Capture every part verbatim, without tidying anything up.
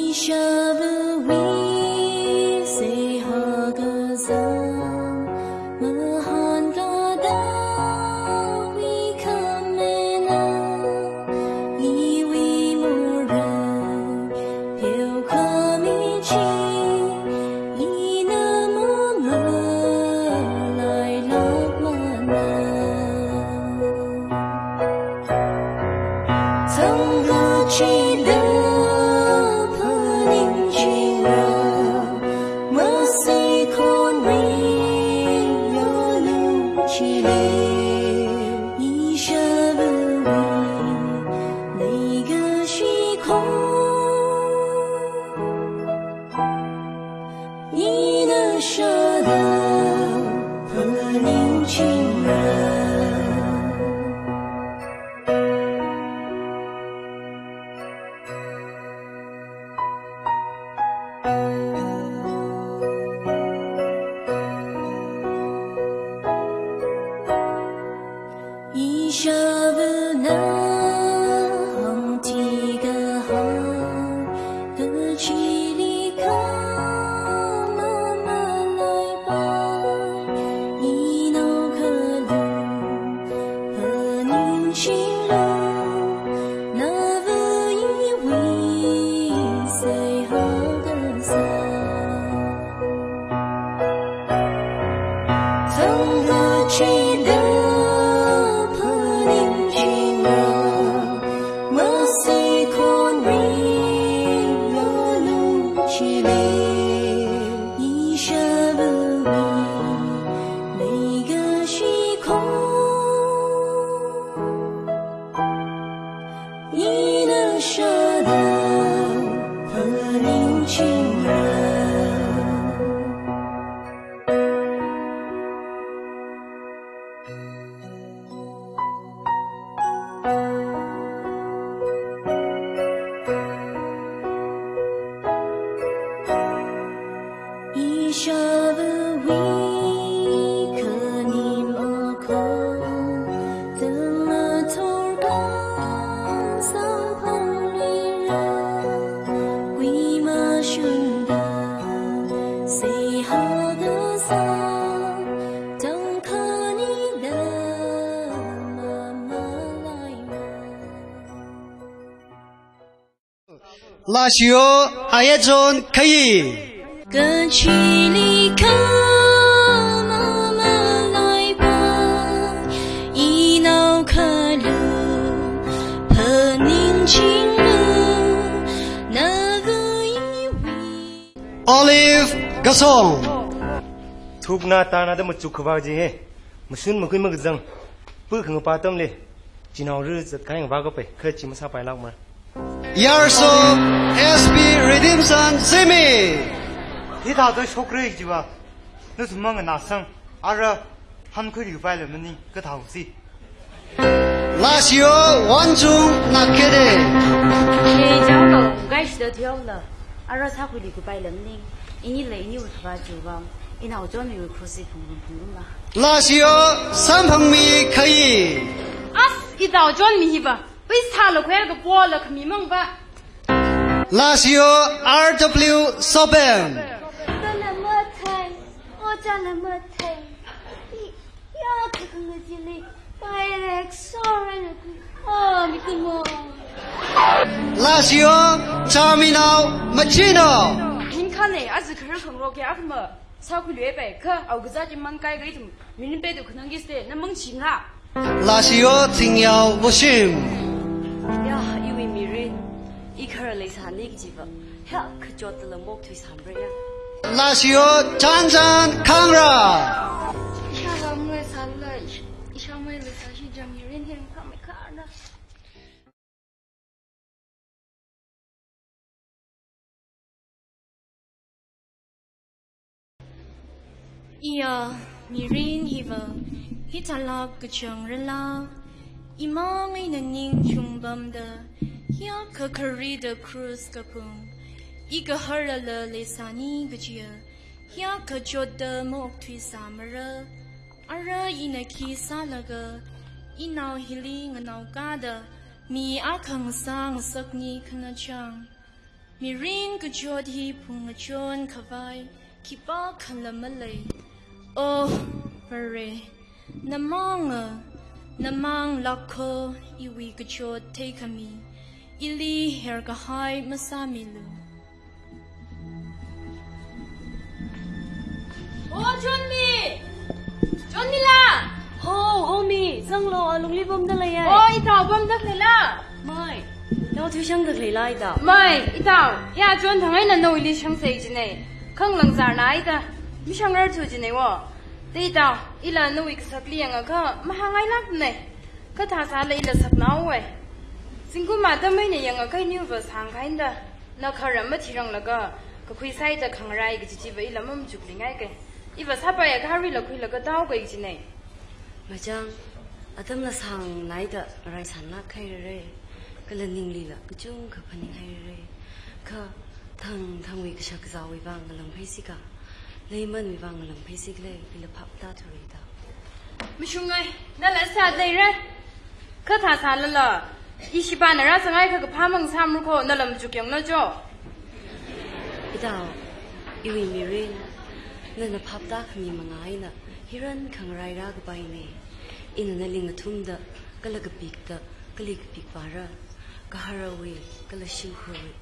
Ishavawui seihā kasā, mahān katā wui khamena, iwui morei pheokhami chi, ina mamalailākmana. Thangkachida phaningchingra, masi khonwui yolung chili, ishavawui leikashi khon. Ina shāda phaningchingra. Ishavana hangti kahai, kachili khamamalaipā, inao khalu phaningchinglu, nava iwui seihā kasā. Thangkachida phaningchingra, masi khonwui yolung chili, ishavawui leikashi khon. Ina shāda phaningchingra. Ishavawui khanim akhon, tamathor kasā phanglira, kuimashungda seihā kasā, tangkhanida mamalaima. Lashio, Ayachon Khayi. Kachili khamamalaipā, inao khalu phaningchinglu, nava iwui. Olive Gasong. Thukna tana da machuk khavā ji he. Mashun makhui makazang. Pu khangapa atamli. Chinaoru zatkahai ngavā kapai, kha chi masāpailākmara. Yarso S P Redemption Zimi. Hithāda shokra jiva. Nathumma nganāsang, ara hankhuili kapaila maning, kathāhaosi. Lashio Wanchung Nakede. He jao lo, guys da thiaola. Ara sākhuili kapaila maning. Inila iniwui khavā chiwui vang, inao Johnmiwui khusi phungrung phungrungla. Lashio Samphangmi Khayi. As, inao Johnmi hiva, paisāla khuilaga pola khamimang va. Lashio R W Sopem. Chāla mathei, o chāla mathei. I, ya, kakhanga chili. Direct, sorry, oh, mi kumo. Lashio, Chaminao Machino. Ning khane, azi kharar khangarok ya akhama. Sākhuiluipai, kha, aokazā chi mangkai kaithum. Mirin pedu khanang kiste, na mangchinga. Lashio, Tsingyao Woshim. Ya, iwui mirin. I kharar leisāni kajiva. Hiyākha chotdala maokthuisāmara ya. Lashio Chanchan Khangra. Isha lam leisāla, isha mai leisā shi jam mirin heng khamei khana. Iya, mirin hiva, hithālāk kachang rala, imang eina ning chungpamda, hiyākha kharida krus kaphung, i kaharala leisāni kajiya, hiyākha chotda maokthuisāmara, ara ina khi sālaga, inao hili nganaokada, mi akha ngasā ngasakni khanachang. Mirin kachot hi phungachon khavai khipākhala malei. Oh, Vare, namanga, namang lākho iwui kachot theikhami, ili herkahai masāmilu. Oh, Chonmi! Chonmi la! Ho, Homi, zanglo, alungli pamda leiya. Oh, itao pamda leila. Mai, nao tuition da leila itao. Mai, itao, ya Chon thang eina nawuili shangsei jinei. Khangalang zar na ita, mishang rarthu jinei wo. Te itao, ila nawui kasakli yangakha mahāngailāk nei. Kha thāsāla ila saknao wei. Zingkum atam eina yangakha iniva sāngkhaida, na kharam mathiranglaga, kakhui sāida khangarai kaji chiva ila mamachukli ngaike. Iva sāpaiya kharila khuilaga taoke jinei. Machang, atamla sāngnaida ngarai sānlāk hairare. Kala ninglila kachungkha phaninghairare. Kha thang thangwui kashak kazāwui vang ngalang phaisika, leimanwui vang ngalang phaisik lei, ila phap tāthurei da. Mashungai, nala sāda leira. Kha thāsālala, ishipana rāzangai kha kaphā mang sāmra kho, nala machuk yanglu jo. Itao, iwui mirin, nana phap tākhami manga eina, hiran khangarai rākapainei. Ina nali ngathumda, kala kapikda, kali kapik vāra, kaharawui, kala shimkhurwui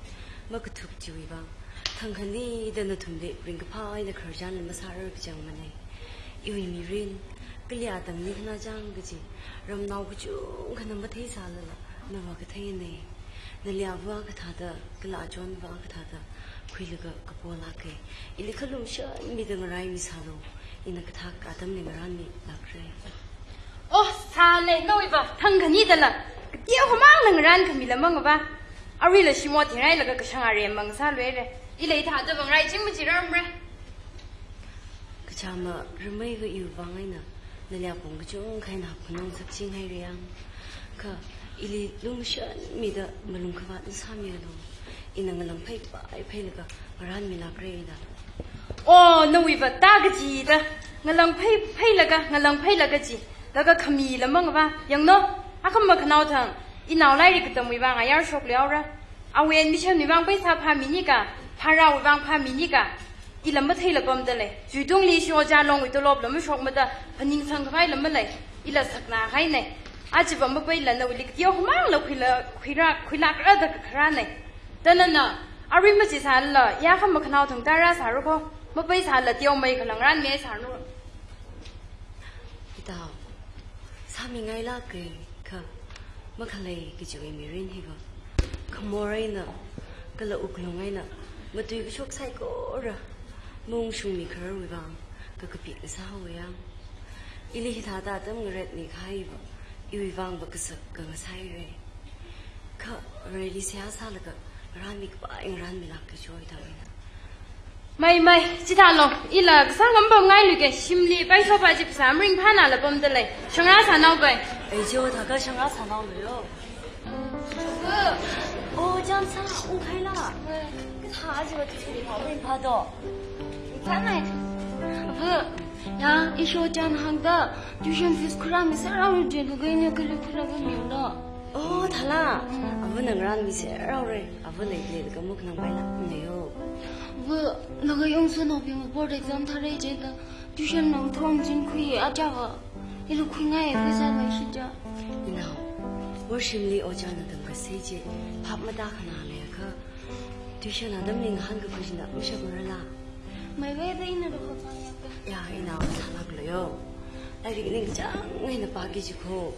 makathuk chiwui vang, thang khanida nathumli ringkaphā eina khararchanla masārar kachang manei. Iwui mirin, kali atangli khana chang kaji, ramnao kachungkhana matheisālala, nava katheinei. Nali ava kathāda, kala achonva kathāda khuilaga kapolāke. Ili khalumshanmida ngaraimisālu, ina kathak atamli ngaranmilākre. Oh, sāne, nawuiva, thang khanidala, kateo khamangna ngaran khamila mangava. Aruila shimo thingrailaga kashang arem mang sāluire. Ila ithāda vang rai ching machirarmare. Kachama rameiva iwui vang eina, nali apong kachungkha eina hapkhanung sakching haire yang. Kha, ili lumshanmida malung khavāt masāmilu. Ina ngalang phaipai phailaga ngaranmilākre ina. Oh, nawuiva ta kajida, ngalang phai phailaga, ngalang phailaga ji, laga khamila mangava, yanglu, akhama khanao thang, inao lairik katamwui vang ayar shokli haora. Awui admission wui vang paisa phāminika, bharāwui vang phāminika, ila matheila pamda lei. Chuitungli ishi ojā Longwui tolopla mashokmada, phaningsang khavaila malei, ila sakna hainei. Achiva mapaila nawuili kateo khamangla khuila, khuira, khuilākra da kakharanei. Da nana, arui machisālala, ya khama khanao thang tara sāra kho, mapaisāla teomeikha ngaranmi sāra. Itao, sāmingailāke, kha makhalei kajiwui mirin hiva, khamor eina, kala wuklung eina, matui kashok saikora maungshungmi khararwui vang kakapik ngasāhaowa yang. Ili hithāda atam ngaretmi kahaiva, iwui vangva kasak khangasaire. Kha Vareli seihā sālaga ngaranmi kapai ngaranmilākki choi tangina. Mai, mai, chithālo, ila kasā ngam pamngailuke, shimli paishopa chi phasā maringphānala pamda lei, shangrā sānaoke. Ei jo, thākha shangrā sānaolu yo. Oh, Chon sā, ungkhaila. Kathā aja tuition li phā maringphā do. Phānai. Ava, ya, ishi Chon hāngda, tuition fees khuirāmiserra ru jin, kha ina kali khuirāmilu. Oh, thāla. Avana ngaranmiserra re. Ava leilei laga muk nang pailāk ne yo. Ava, laga yongso naobing board exam thāre jida, tuition nang thong jin khui aja va. Ilu khuingai pheisā leishija. Inao, worshimli ojāna tamkasei chi, phap matākhana leiakha, tuition atamli ngahānkakhui china mashapmarala. Maiveida ina rukha pāyaka. Ya, inao, sālāklu yo. Lairik ningkachāng eina pāki ji kho.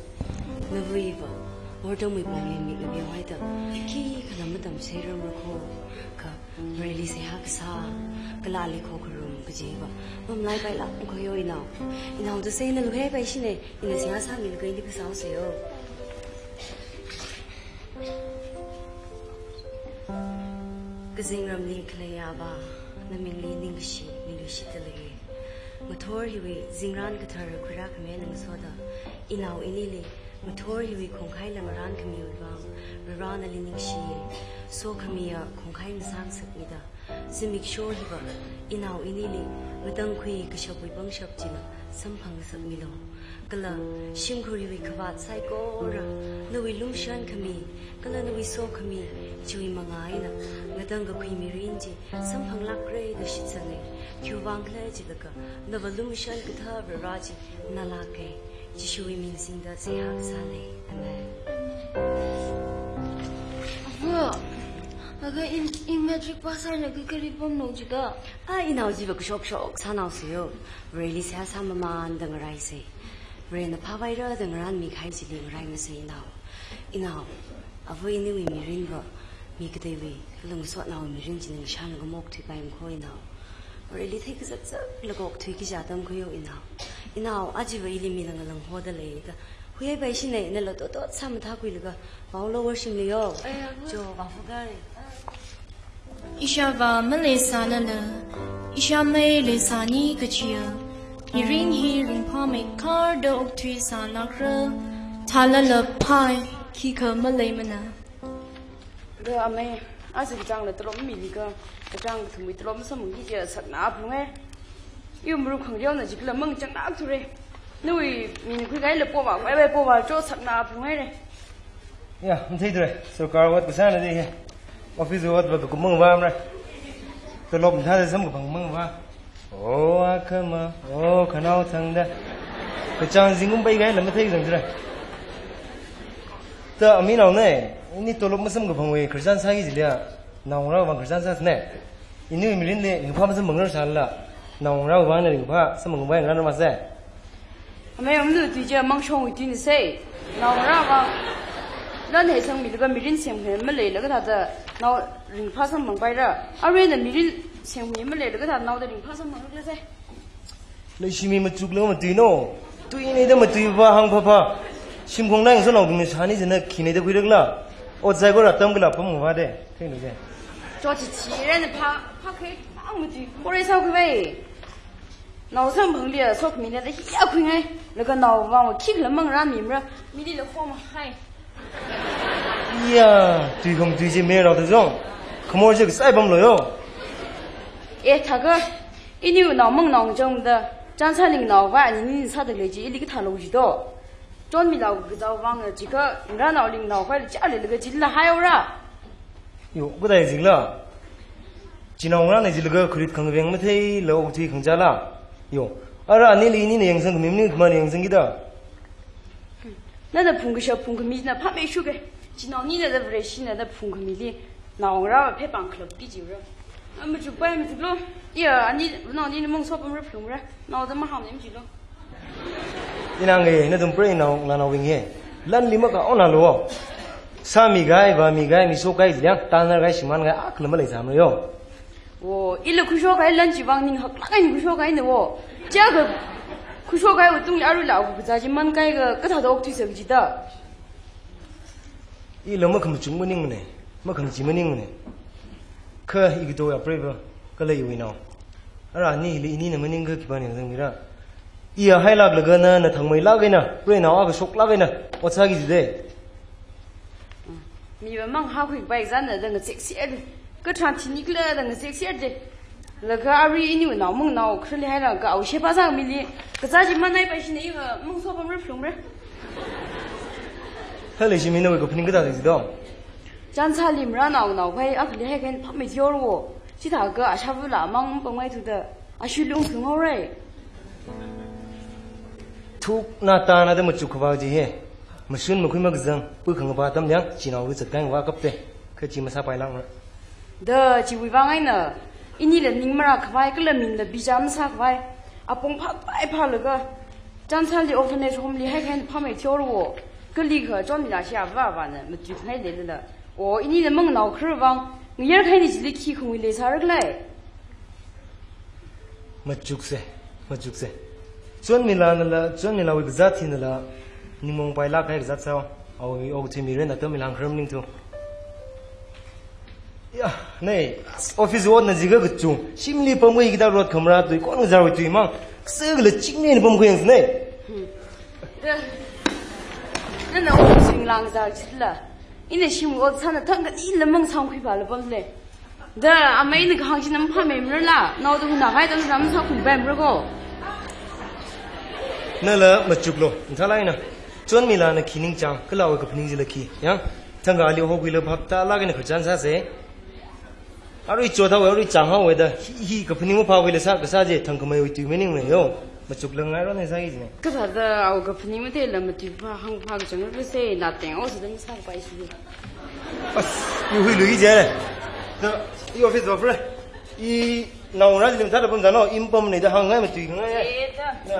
Nawuiva, wortamwui pongli mikna piyonghaida, khikhala matamserramra kho. Kha Vareli seihā kasā, kala ali khokharum kajiva mamalaipailakkho yo inao. Inaoda seina luhaipai shine, ina seihā sāmilaga ili phasāhaosa yo. Kazingramli khaleiya Avā, namingli ningkashi, ningkashi da lei. Ngathor hiwui zingran kathar khuirākhami eina ngasoda, inao inili ngathor hiwui khongkhaila ngarankhamiwui vang, Varivara nali ningshiye. Sokhamiya khongkhai ngasāngasakmida, zimiksho hiva inao inili ngatangkhui kashapwui pangshap chila samphangngasakmilu. Kala shimkhur hiwui khavāt saikora, nawui lumshankhami, kala nawui sokhami, Chiwui mangā eina ngatangkakhui mirin chi samphanglākra da shitsanga. Khiwuivang khala jilaga, nava lumashan kathā Vare chi ngalāka. Jishuwui ming singda seihā kasāna. Amen. Ava, aga in, in matric pass eina kha kali pamlo jida? A, inao chiva kashok shok sānao sāyo. Vareli seihā sāmamānda ngaraisa. Varena phāvaira da ngarānmi kahai chili ngaraimasei inao. Inao, ava iniwui mirinva mi kateiwui kala ngasotnaowui mirin china ngashanlaga maokthuipaimana kho inao. Vareli theikazak zaklaga okthuiki kaji atam khuiyo inao. Inao, ajava ili mina ngalānghoda leida huihaipaishina, nala totot sāmathākhuilaga paolo worship leiyo. Ai, ava. Cho, vāfugai. Ishāvā maleisālala, ishāmei leisāni kachiya, mirin hi ringphāmeikharda okthuisālākra, thālala phai, khikha maleimana. Ga amei, aja kachāngla tolop mili kha, kachāng kathumwui tolop masamphangki jiakha sakna aphunge. Iwui marup khangareona jikhala mangachang nākthure. Nawui mina khuikahaila pova, vai vai pova, cho sakna aphunghaire. Ya, matheithure. Sarkar ot kasāna da hi. Office ot va kakum mangavāmara. Tolop mathāda samkaphang mangavā. O akhama, o khanao thangda. Kachāng zingkum paikahaila matheizangthure. Ta amei naona, ini tolop masamkaphangwui khararchan sāki jiliya, naongarāwui vang khararchan sāsane. Iniwui mirinli ringphā masamphangrarsa lala, naongarāwui vang eina ringphā samphangpai ngarānrarmase. Amei, amlu tui chi amangshongwui tuinase. Naongarāwui vang lan heisangmilaga mirin semkhui maleilaga thāda nao ringphā samphangpaira. Aruina mirin semkhui maleilaga thāda naoda ringphā samphangrakhalase. Leishimi machukla matuino. Tuina da matuiva hāngphāphā. Shimkhongna yangsonao dungna shani jina khina da khuirakhala. Ot saikora tamkala pamngavāde. Theino je. Cho chichire na phā, phākhai, mang matui. Kore sākhuivai. Nao samphangli a sokmina da hiya khuingai. Laga naowui vang khikhala mangarāmimara. Milila khomahai. Iya, tui kham tui chi mei rao ta zong. Khamor chi kasai pamlo yo. E, thākha, iniwui nao manganao changda, Chansali nganaova ani ni sāda lei chi, ili kathālo jido. Chonmila kazāwui vang jikha, ngarānao li nganaokhai chālei laga chila haiora. Yo, kudai jikla. Chinao ngarāna jilaga khurit khangveng matheila okthui khangachāla. Yo, ara anili inina yangsangkhami maning khamana yangsangkida. Nana phungkashap phungkhamina phāmeishuke. Chinao nina da Vareshina da phungkhamili naongarāva phepang khalapki jiura. A machukpai machuklo. Iya, ani, nao nina mangso pamra phlumra. Naoda mahāmna machilo. Inange, nathum preinao, nanaowui nge. Lanli makaonalo. Sāmikahai, vāmikahai, mishokkahai, liang, tanarkahai, shimānkahai, akhala maleisāmara yo. O, ila khuishokahai lan chivang ning haklāk eina khuishokkahaina wo. Chiakha khuishokkahaiwui tungli aruila kazā chi mankahaiakha kathāda okthuisak jida. Ila makhamachuk maningmane, makhamachi maningmane. Kha i katowui apreiva, kala iwui nao. Ara anili inina maningakha khipāna yangsangmira. Iya hailāklaga nana thangmeilāk eina, preinao akha shoklāk eina ot sāki jide. Miva manghākhui pai zan da ngazek sier. Katharan thini khala da ngazek sierde. Laga arui iniwui nao manganao kharali hailaga awui sheba zangmili kazā chi manaipaishina iva mangso pamra phlumra. Hale shimi nawui kaphaning kathā jido. Chansali marānao nganaokhai akhali haikha phāmei thiorwo. Chithākha ashāvāla mang pamngaithuda. Ashulung thunghaorai. Thukna tāna da machuk khavā chi he. Mashun makhui makazang, pu khangapa atam liang, chinaolu zatkahai ngavā kapte. Kha chi masāpailākmara. Da chiwui vang eina, inila ning marākhavai, kala mingla bicham sākhavai. Apong phāpai phālaga, Chansali orphanage home li haikha phāmei thiorwo. Kalikha chonmila shi avāvana, matuikhangai leilala. O, inila manganao kharawui vang, ngayarkahaina chili khi khangui leisārakhala. Machukse, machukse. Chonmilanala, chonmilawui kazāt hinala, ningmaong pailāk kahai kazāt sāo, awui okathui mirin atam mi langkharam ningthu. Ya, nei, office ot na jiakha kachung, shimli pamkhui kida rot khamra tui, kon ngazarwui tui mang, kasa kala chingni na pamkhui yangsi nei. Da, nana office wui langzar chitla, ina shimwui ot sāna thang kani lamang sāngkhui pala pamle. Da, amei ina kahāng chi na maphāmei marala, naoda hunakahai atam ram sākhuipai mara ko. Nala machuklo, nthala ina. Chonmilana khi ningchāng, kala awui kaphaning chila khi, yang. Thangkha ali hokhuilaga phaptālāk eina khararchan sāsa. Arui chothaowa, arui chānghaowa da. Hi, hi kaphaning maphāwui leisā kasā chi, thangkhameiwui tui maningmana yo. Machuklang ngaironna sāki jina. Kathāda awui kaphaning matheila matuiphā hāngphā kachang ruse, nateng o sāda masāpai shi. As, iwui huilu i jina. Da, i office offer. Inaongarā chili mathāda pamzano, i mapammana da hāngngai matuingai. Eh, da. Na.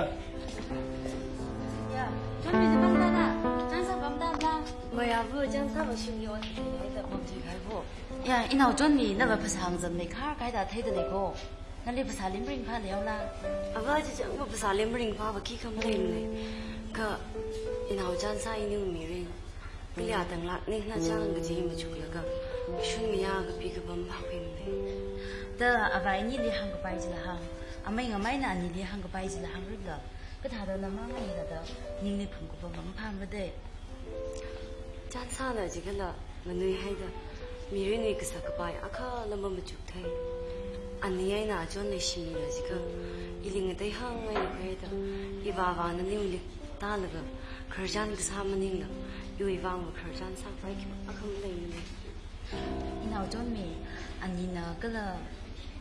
Ya, chānmi chān pamda na, chānsā pamda na. Maya bu chānsā ba shim yo, da pamji khai bu. Ya, inao Chonmi, nava phasā hāngzangmei khar kaida theida leiko. Nali phasāli maringphā leihaola. Ava, chichang va phasāli maringphāva khikha maleimana. Kha inao chānsā iniwui mirin, kali atanglāk eina chāng kaji machuklaga, shun maya kapi kapam phākhuimana. Da ava inili hāngkapai chila hāng, amei ngamaina anili hāngkapai chila hāngripla, kathāda namang eina da, ningli phungkapam maphāmara de. Chānsāna jikhala nganuihaida, mirinwui kasak kapai akhala mamachukthei. Ani eina achonna shimila jikha, ili ngatei hāngngai khuida, iva avā naniwuili tālaga, khararchan kasā maningla, iwui vangva khararchan sāpai khipākha maleimana. Inao Chonmi, anina kala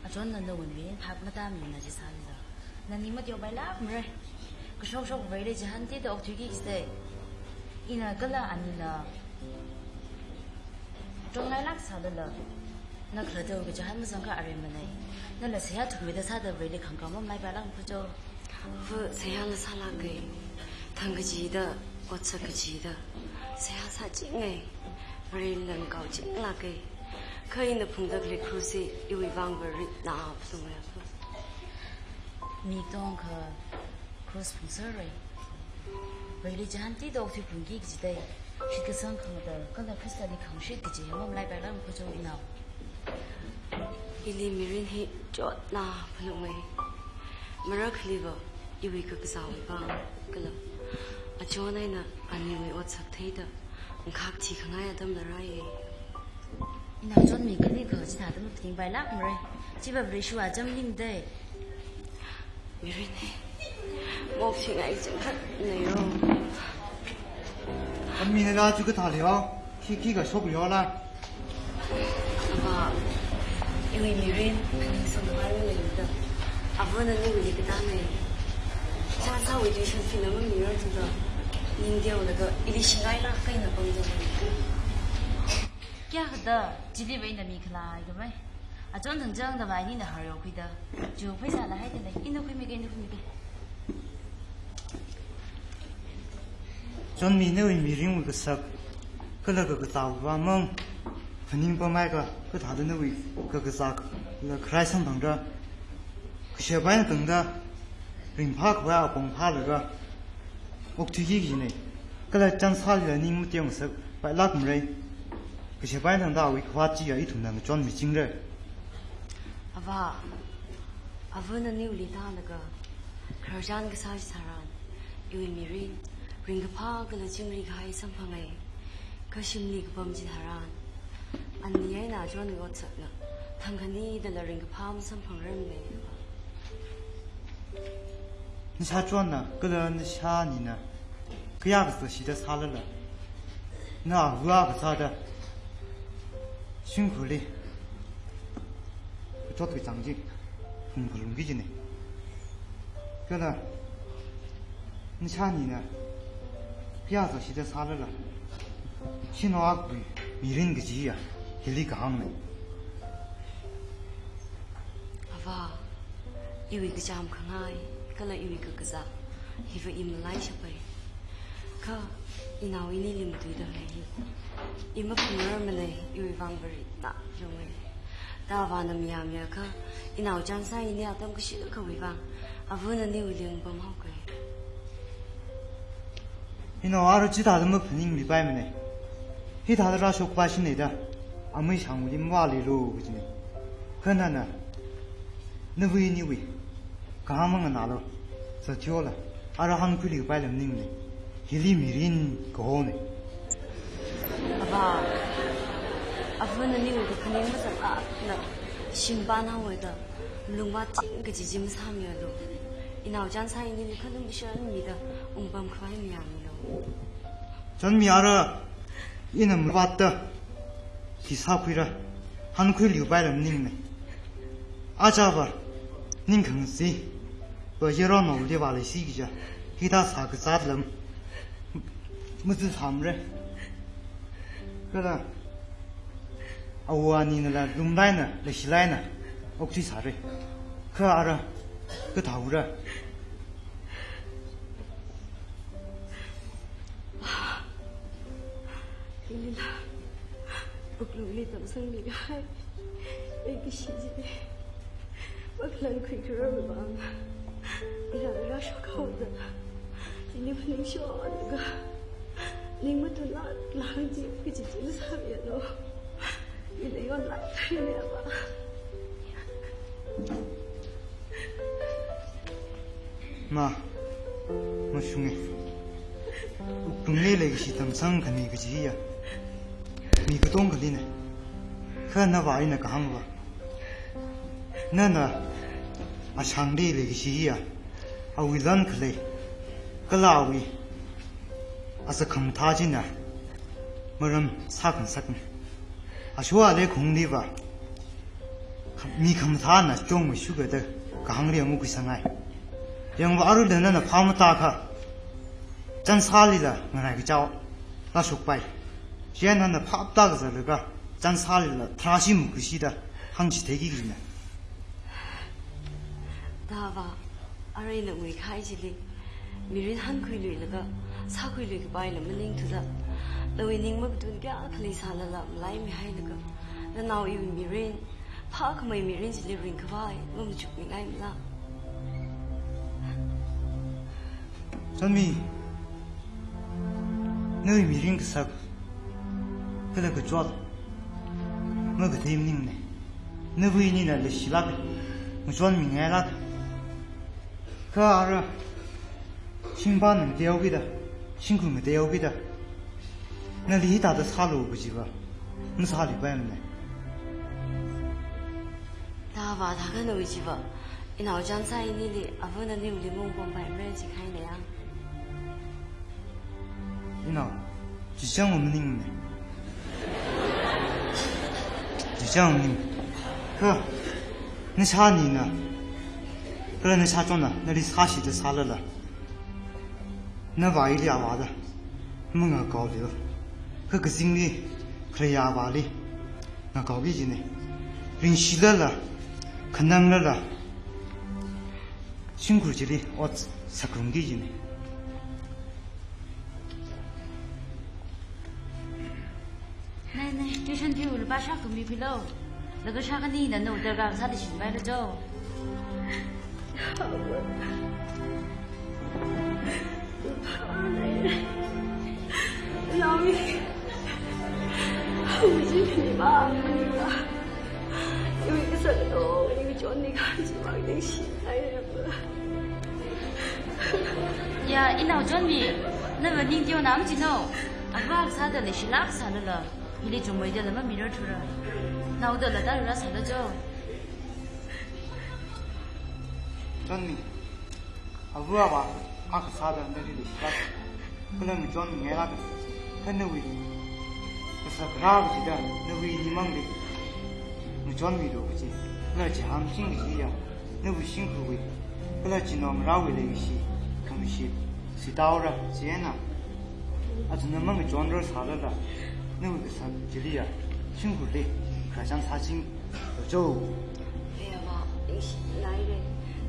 achonna nawui mirin phap matāmimana jisālala, nani mateopailākmara. Kashokshok Vareli chihān tida okthuiki jisai. Ina kala anina chongngailāk sālala, na khalattawui kachihān mazangkha aremana. Nala seihā thukmeida sāda Vareli khangkang mamalaipailang khucho. Ava, seihāla sālāka. Thang kachida, otsak kachida, seihā sāchinga. Vareli ngakaochinglāka. Kha ina phungda khalei krush chi iwui vangva ritna phalunga. Mi tongkha krush phungserra. Vareli chihān tida okthui phungki kajidai, shitkasang khangatei kala Khristali khangashit kaji hi mamalaipailang khucho inao. Ili mirin hi chotna phalunga. Marakhaliva iwui kakazāwui vang kala achon eina aniwui otsak theida ngakhak thikhangai atamla rāya. Inao Chonmi, khalikha chithāda maphaningpailākmara. Chiva Vareshiwui acham maningda. Mirin hi mokthuingai changkhatna yo. Chonmi, nala chu kathā leihao? Khi, khikha shokleihaola? Ava, iwui mirin phaningsangpai maleimada, ava naniwuili katāna. Chānsāwui tuition feena mamirarthuda, ning teolaga ili shingailāk eina pamda lei. Kayākha da, chiliva ina mikhalei khamei. Achon thangchangda va inina harhaokhuida, chu pheisāla haida lei, ina khuimika, ina khuimika. Chonmi, nawui mirinwui kasak kala kakazāwui vang mang phaningpamhaiakha, kathāda nawui kakazā kala kharai samphangra. Kasheba eina tangda ringphākhavai apong phālaga okthuiki kajina. Kala chānsālila ning mateongasakpailākmara. Kasheba eina tangda awui khavāt chiya ithumna ngachonmichingra. Ava, ava naniwuili tālaga khararchan kasā chitharan, iwui mirin ringkaphā kala chingri kahai samphanga. Kha shimli kapam chitharan, ani eina achonwui otsakna thangkhanidala ringkaphā masamphangrarmana. Nashā chonna kala nashānina kayākha sāshida sālala, na ava kasāda shimkhurli kachot kachāng chi phungphalungki kajina. Kala nashānina kayākha sāshida sālala, shanao akhawui mirin kajiya hili kahāngna. Ava, iwui kachām khangai kala iwui kakazā hiva i malaishapai. Kha inao inili matuida lei hi, i maphungrarmana, iwui vang varitna yonga. Da avāna mayāmayākha, inao chānsā ini atam kashikhawui vang, ava naniwuili ngapamhaoka. Inao ara chithāda maphaningmipaimana. Hithāda rāshokpaishina da, amei shangwuili mavāluilu kajina. Kha nana, navā iniwui kahāng manganālu, zatthuilu, ara hāngkhuiluipaila maningmana. Hili mirin kahona. Ava, ava naniwui kaphaning mazangakha, na shim pānhaowa da, malung vāching kaji chi masāmilu. Inao chānsā inili khalumpashon mida ungpamkhavai mayāmilu. Chonmi ara, Ina mavātda, khi sākhuira, hankhuiluipaila maningmana. Achāva, ningkhangsi, va yaronnaoli vāleisi kaja, hithā sākazāt lam, mazu sāmara. Kala, awo aninala lumlaina, leishilaina, okthui sāra. Kha ara, kathāura. Inina, wuklungli tamsangmikahai, leikashi chili, makhalānkhui kharar vang, ina rāshok haoda, ini phaningshonlaga, ning matunlāk lāng chi, kachichān sāmilu. Ina yonlāk kharinava. Ma, mashunga. Wuklungli leikashi tamsang khami kajiya, mi katongkhalina. Kha navā ina kahāngva, nana ashangli leikashi hiya, awui lan khalei, kala awui asakhamathā china maram sākhangasakna. Ashowa leikhaungliva, mi khamathāna chongmeishuga da kahāngli amukhui sangai. Yangva arui nana phāmatākha, chānsālila ngarai kachao rāshokpai. Chieina nana phaptā kazatlaga, chānsālila tharāshi makhuishida hāngchitheiki kajina. Dava, arui ina nguikahai chili, mirin hankhuiluilaga, sākhuilui kapaila maningthuda, nawui ning makatun kayākha leisālala malaimihailaga, nanao iwui mirin, phākhamei mirin chili ringkhavai mamachukmingaimala? Chonmi, nawui mirin kasak, kala kachot, makathei maningmana. Nawui nina leishilāka, ngachonmingailāka. Kha ara, shimpan ngateohaokida, shimkhur ngateohaokida, nali hithāda sālu kajiva masāluipaimana. Dava, thākha nawui chiva, inao chānsā inili, avana nawuili maungpampaimara jikahaina ya. Inao, chichāngva maningmana. Chichāngva maning. Kha, nashānina, kala nashāchonna nali sāshida sālala, navā ili avāda mangakaoliu. Kha kazingli khaleiya avāli ngakaoki kajina. Ringshilala, khananglala, shimkhur chili ot sāngarumki kajina. Nai, nai, tuition fee lupā shākha mikhuilu. Laga shākhani nana order kasāda shinpaira jo. Naomi, hujin ni ba, ni ba. Iwui kasā katonga, iwui chonmi kaji ba, ningshi ai ba. Ya, inao Chonmi, nava ning teonam chino. Avā kasāda leishilāk sālala, hili chungmeida lama mirarthura. Naodala tārāsālu jo. Chonmi, avā avā akha sāda nali leishilāk, kala ngachonmingailāka. Kha nawui kasā kharā kachida nawui nimangli ngachonmilu kaji nala chihānching kajiya, nawui shimkhurwui kala chinaongarāwui leikashi khangashit sitaora. Chieina, athumna mangachonrar sālala, nawui kasā chiliya, shimkhurli khararchan sāching jo. Eva, ningshi naire,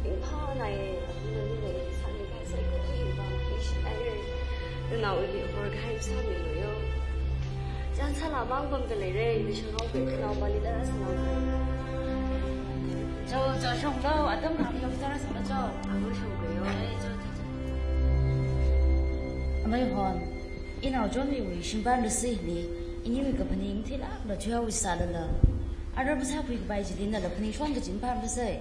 ningphā naire, avana nina sāmikahai saikora hiva ningshi naire. Nanaoli horkahai sāmilu yo. Chānsāla mang pamda leire, nishang haoke, nanaopali tārāsālu. Jo, jo, shonglo, atam ham yong tārāsālu jo. Amo shonglo yo. Ai, jo, jo, jo. Amei Hon, inao Chonmiwui shimpan rasi hili, iniwui kaphaning theilākla thuihaowi sālala, ara masākhui kapai chili nala phaningshon kaji mapam kasai.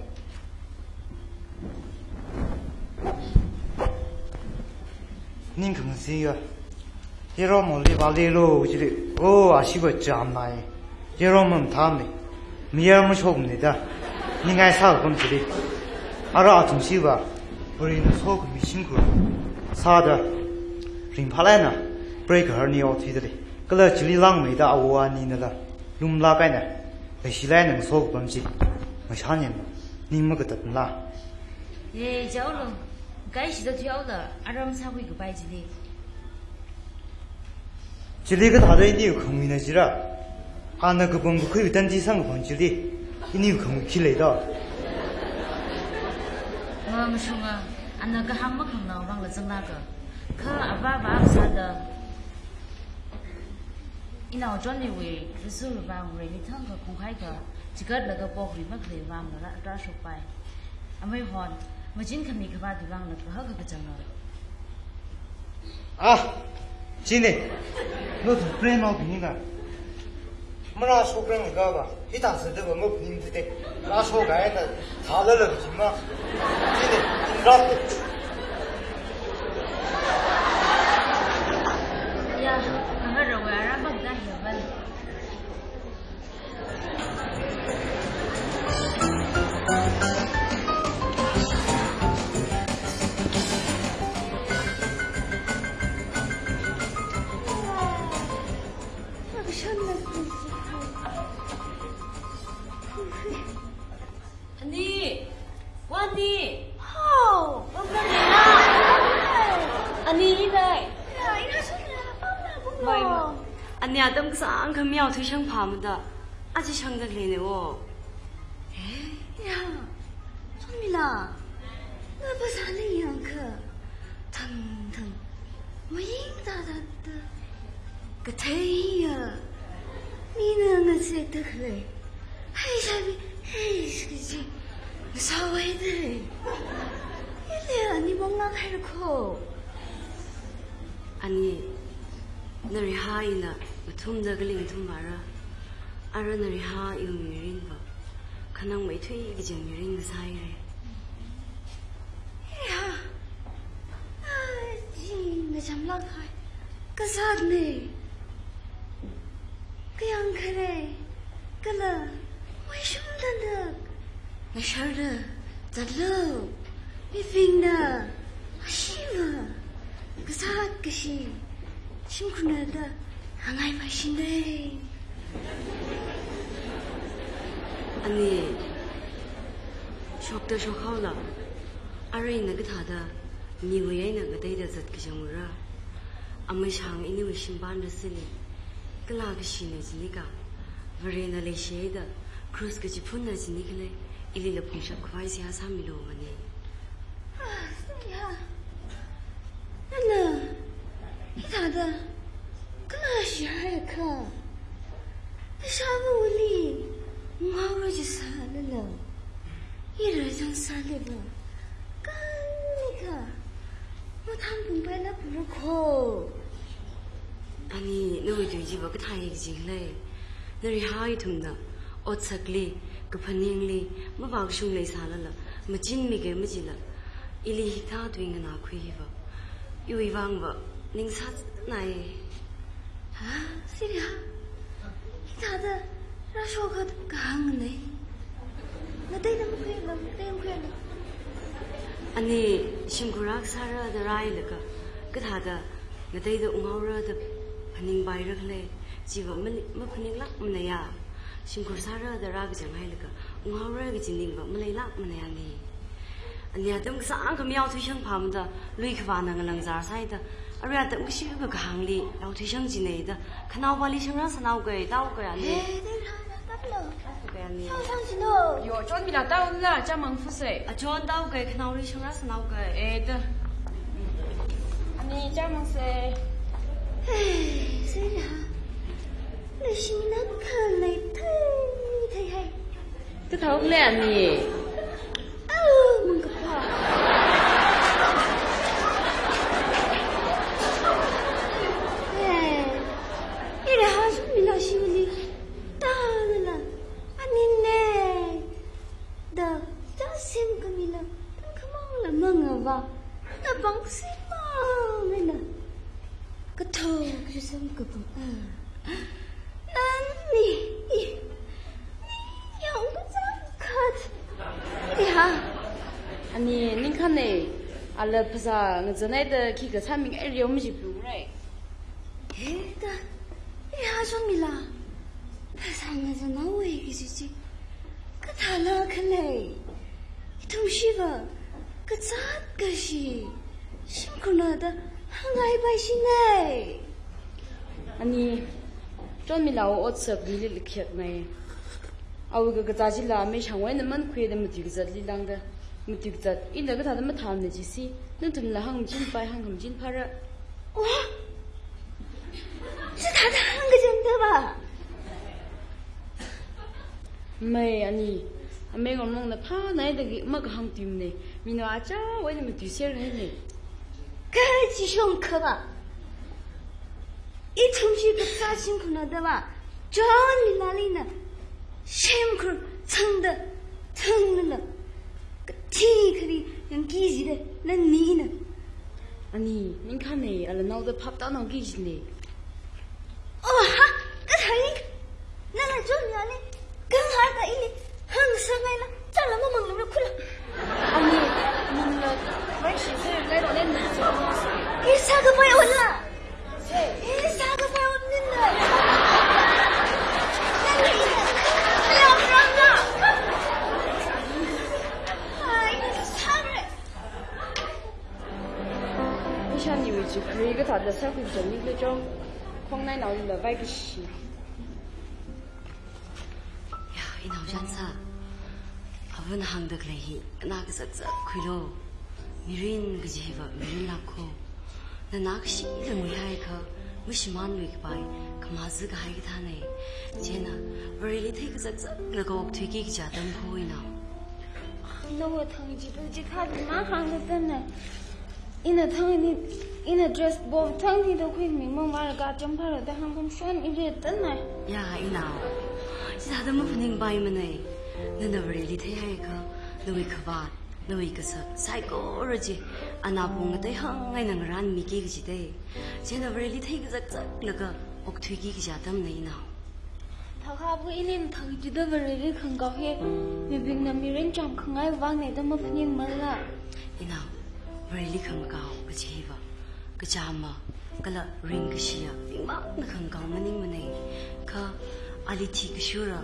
Ning khangasia, yaron moli vālelo chili, o, ashiva chām nai. Yaron mamathāmana, mayar mashokmana da ningai sākapam chili, ara athumshiva, Varena sokhami shimkhur sāda, ringphālāk eina preigaharni othuida lei. Kala chili langmeida awo aninala lumlāk eina leishilāk eina ngaso kapam chi, ngashan eina ning makatatmala. Ye, Jaolu, kaishida thuihaola, aram sākhui kapai chili. Chili kathāda iniwui khanguina jira? Ana kapam kakhuiwui tandi samkaphang chili iniwui khangui khi leida? Mamashunga, ana kahāng makhanganao vangla zanglāka. Kha avā vā sāda inao Johnny wui rasu ravā wungreili thangkha khongkhaikha, chigatlaga pokri makhalei vangla rāshokpai. Amei hon, machin khami khavātwui vangla kahaka kachanga. Ah, chine. No tu plan mau bini na. Marāshokrang ga ba, hithāsāda ba maphaning tute. Rāshok eina thālala kachima. Chine, inrap. Ya, kahara wa arabak da heaven. Ani! Wani! Hao! Ani, dai! Mai, mai. Ani atam kasāngkha mayāthuishang phāmada, aja shangda leine o. Eh, ya. Chonmila. Na phasā leyangkha thangthang, maying tātāda katheiya mina ngatsekda khalei. Hai shabi, hai shikaji, ngasāwai de. Ile ani bong ngang hai rakho. Ani, nariha ina ngathumda kaling thumvāra. Ara nariha iwui mirin va khanang maithui kajin mirin ngasāhaire. Iha, aji ngacham lāk hai kazātne. Kayang kharei, kala maishumda lāk. Ngasharda zatlu, mibingna ashiva, kazāt kashi, shimkhurna da hangai paishinde. Ani, shokta shokhaola, arui ina kathāda miwui eina ngateida zat kachang ura. Amashang iniwui shimpān rasili, kala kashina jinika, Varena leishida, cross kachiphunna jini khalei, ilila phungshap khavai seihā sāmilu mani. Ah, seihā. Nana, hithāda kala shihai kha. Ishāvawuili ngaora jisālala, ira zangsāliva, kanika mathānpung pailāk rakho. Ani, nawui tui chiva kathāi kaji khalei. Nariha ithumna otsakli, kaphaningli mavākashung leisālala, machinmi kei majila, ili hithā tui nganākhui hiva, iwui vangva ningsānai. Ha, siriha. Hithāda rāshokhat kahāng nei. Ngateida makhuilu, ngateida makhuilu. Ani, shimkhur akha sāra da rāhailaga, kathāda ngateida unghaora da phaningpaira khalei, chiva mani, maphaninglākmaneiya. Shimkhur sāra da rākachang hailaga, unghaora kaji ningva maleilākmaneiya ani. Ani atam kasāngkha mayāthuishang phāmada, lui khavāna ngalangzar sāida, arui atam kashi kakahāngli yāthuishang jinei da, khanaopali shangrāsānao kei, tao kei ani. Hey, dei rāna, tāplu. Tao kei ani. Shang, shang jino. Yo, Chonmila taola, chāmang fusei. A Chon tao kei, khanaoli shangrāsānao kei. Eh, ta. Ani, chāmangsei. Hey, siriha. Leishimina khalei thei, thei hai. Kathā khalei ani. Au, mangkapa. Eh, ira ha Chonmila shiwuili tālala, aninei da, da semkamila, tangkhamangla mangava, na pangsi mangala. Kathā kasham kapang, ah. Nani, i, ni yang kazang khat. Iha. Ani, ningkhanei, ala phasā ngazanai da khi kasāming ai riu maji plung rai. He da. Ila, phasānga zanaowui kaji chi kathāla khalei. Ithumshiva kazāt kashi shimkhurna da hāngngai paishinei. Ani, Chonmilaowui otsak lili likheknei. Awui kakazā chila amei shangwuina mankhuida matuikazatli lāngda. Matuikazat, ina kathāda mathāmana jisi, nathumla hāngmachinpai, hāngkhamachin phāra. Oh! Chithāda hāngkachangda ba? Mei ani, amei ngarmongna phānaida ki makahāng tuimanei, minao achāwui eina matuiser hainei. Kachi shongkha ba? Ithumshi kazāt shimkhurna da ba, Chonmilalina shimkhur thangda, thangnala, kathi khari yangki jida, nani na. Ani, ningkhānei, ala naoda phaptānao ki jinei. Oh, ha, kathāni, nala Chonmilali, khangarda ili hāngsangaila, chala mamangla khula. Ani, ningla, vai shi se, lai ro len na. Isa kapai ola. Isa kapai ot ninna. Nani, kaya rang na. Ai, sabre. Ishāniwui chi khari kathāda sākhui chang ni le chong. Khongnainaoli la vai kashi. Ya, inao Chānsā. Avana hāngda khalei hi, na kazakzak khuilo. Mirin kaji hiva mirin lākko. Nana kashila nguihaiakha, mashimānluikapai, khamazā kahai kathānei. Chieina, Vareli theikazakzaklaga okthuiki kaji atam kho inao. Nawa thang chi tu chi kha ma hāngda tanna. Ina thang ni, ina dress box thang ni da khuiming mang vālaga chāmphāra da hāngkhamashon ili tanna. Ya, inao. Chithāda maphaningpaimanei. Nana Vareli theihaiakha, nawui khavāt, nawui kasak, saikora chi, ana pung ngatei hāngngaina ngarānmiki kajidei. Chieina Vareli theikazakzaklaga okthuiki kaji atamnei inao. Thakha bu inin thang chida Vareli khangakao hi, mibingna mirin chāmkhangai vāngnei da maphaningmala. Inao, Vareli khangakao kaji hiva, kachāma, kala ringkashiya, ringmangna khangakao maningmanei. Kha, ali thikashura,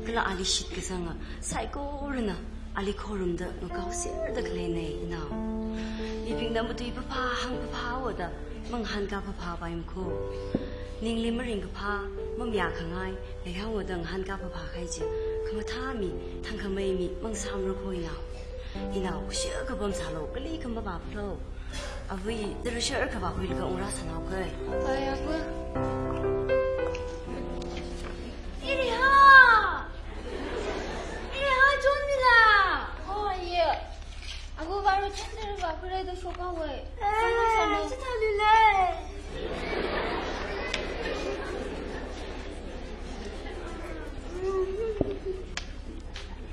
kala ali shitkasanga, saikorana, ali khorumda ngakaoserda khaleinei inao. Mibingna matui phapha, hāng phaphaoda, mangahānkā phaphapai makho. Ningli maringkaphā, mamayākhangai, leihaoda ngahānkā phaphakhai chi, khamathā mi, thangkhamei mi, mangsāmara kho inao. Inao, kashir kapam sālo, kali khamapaplo. Avui, tara shir khavā khuilaga ungrāsānao kei. Ai, ava. Iriha! Iriha, Chonmila! Oh, ye. Agu baru chandar ba kure da shoka wai. Eh, chitha lile.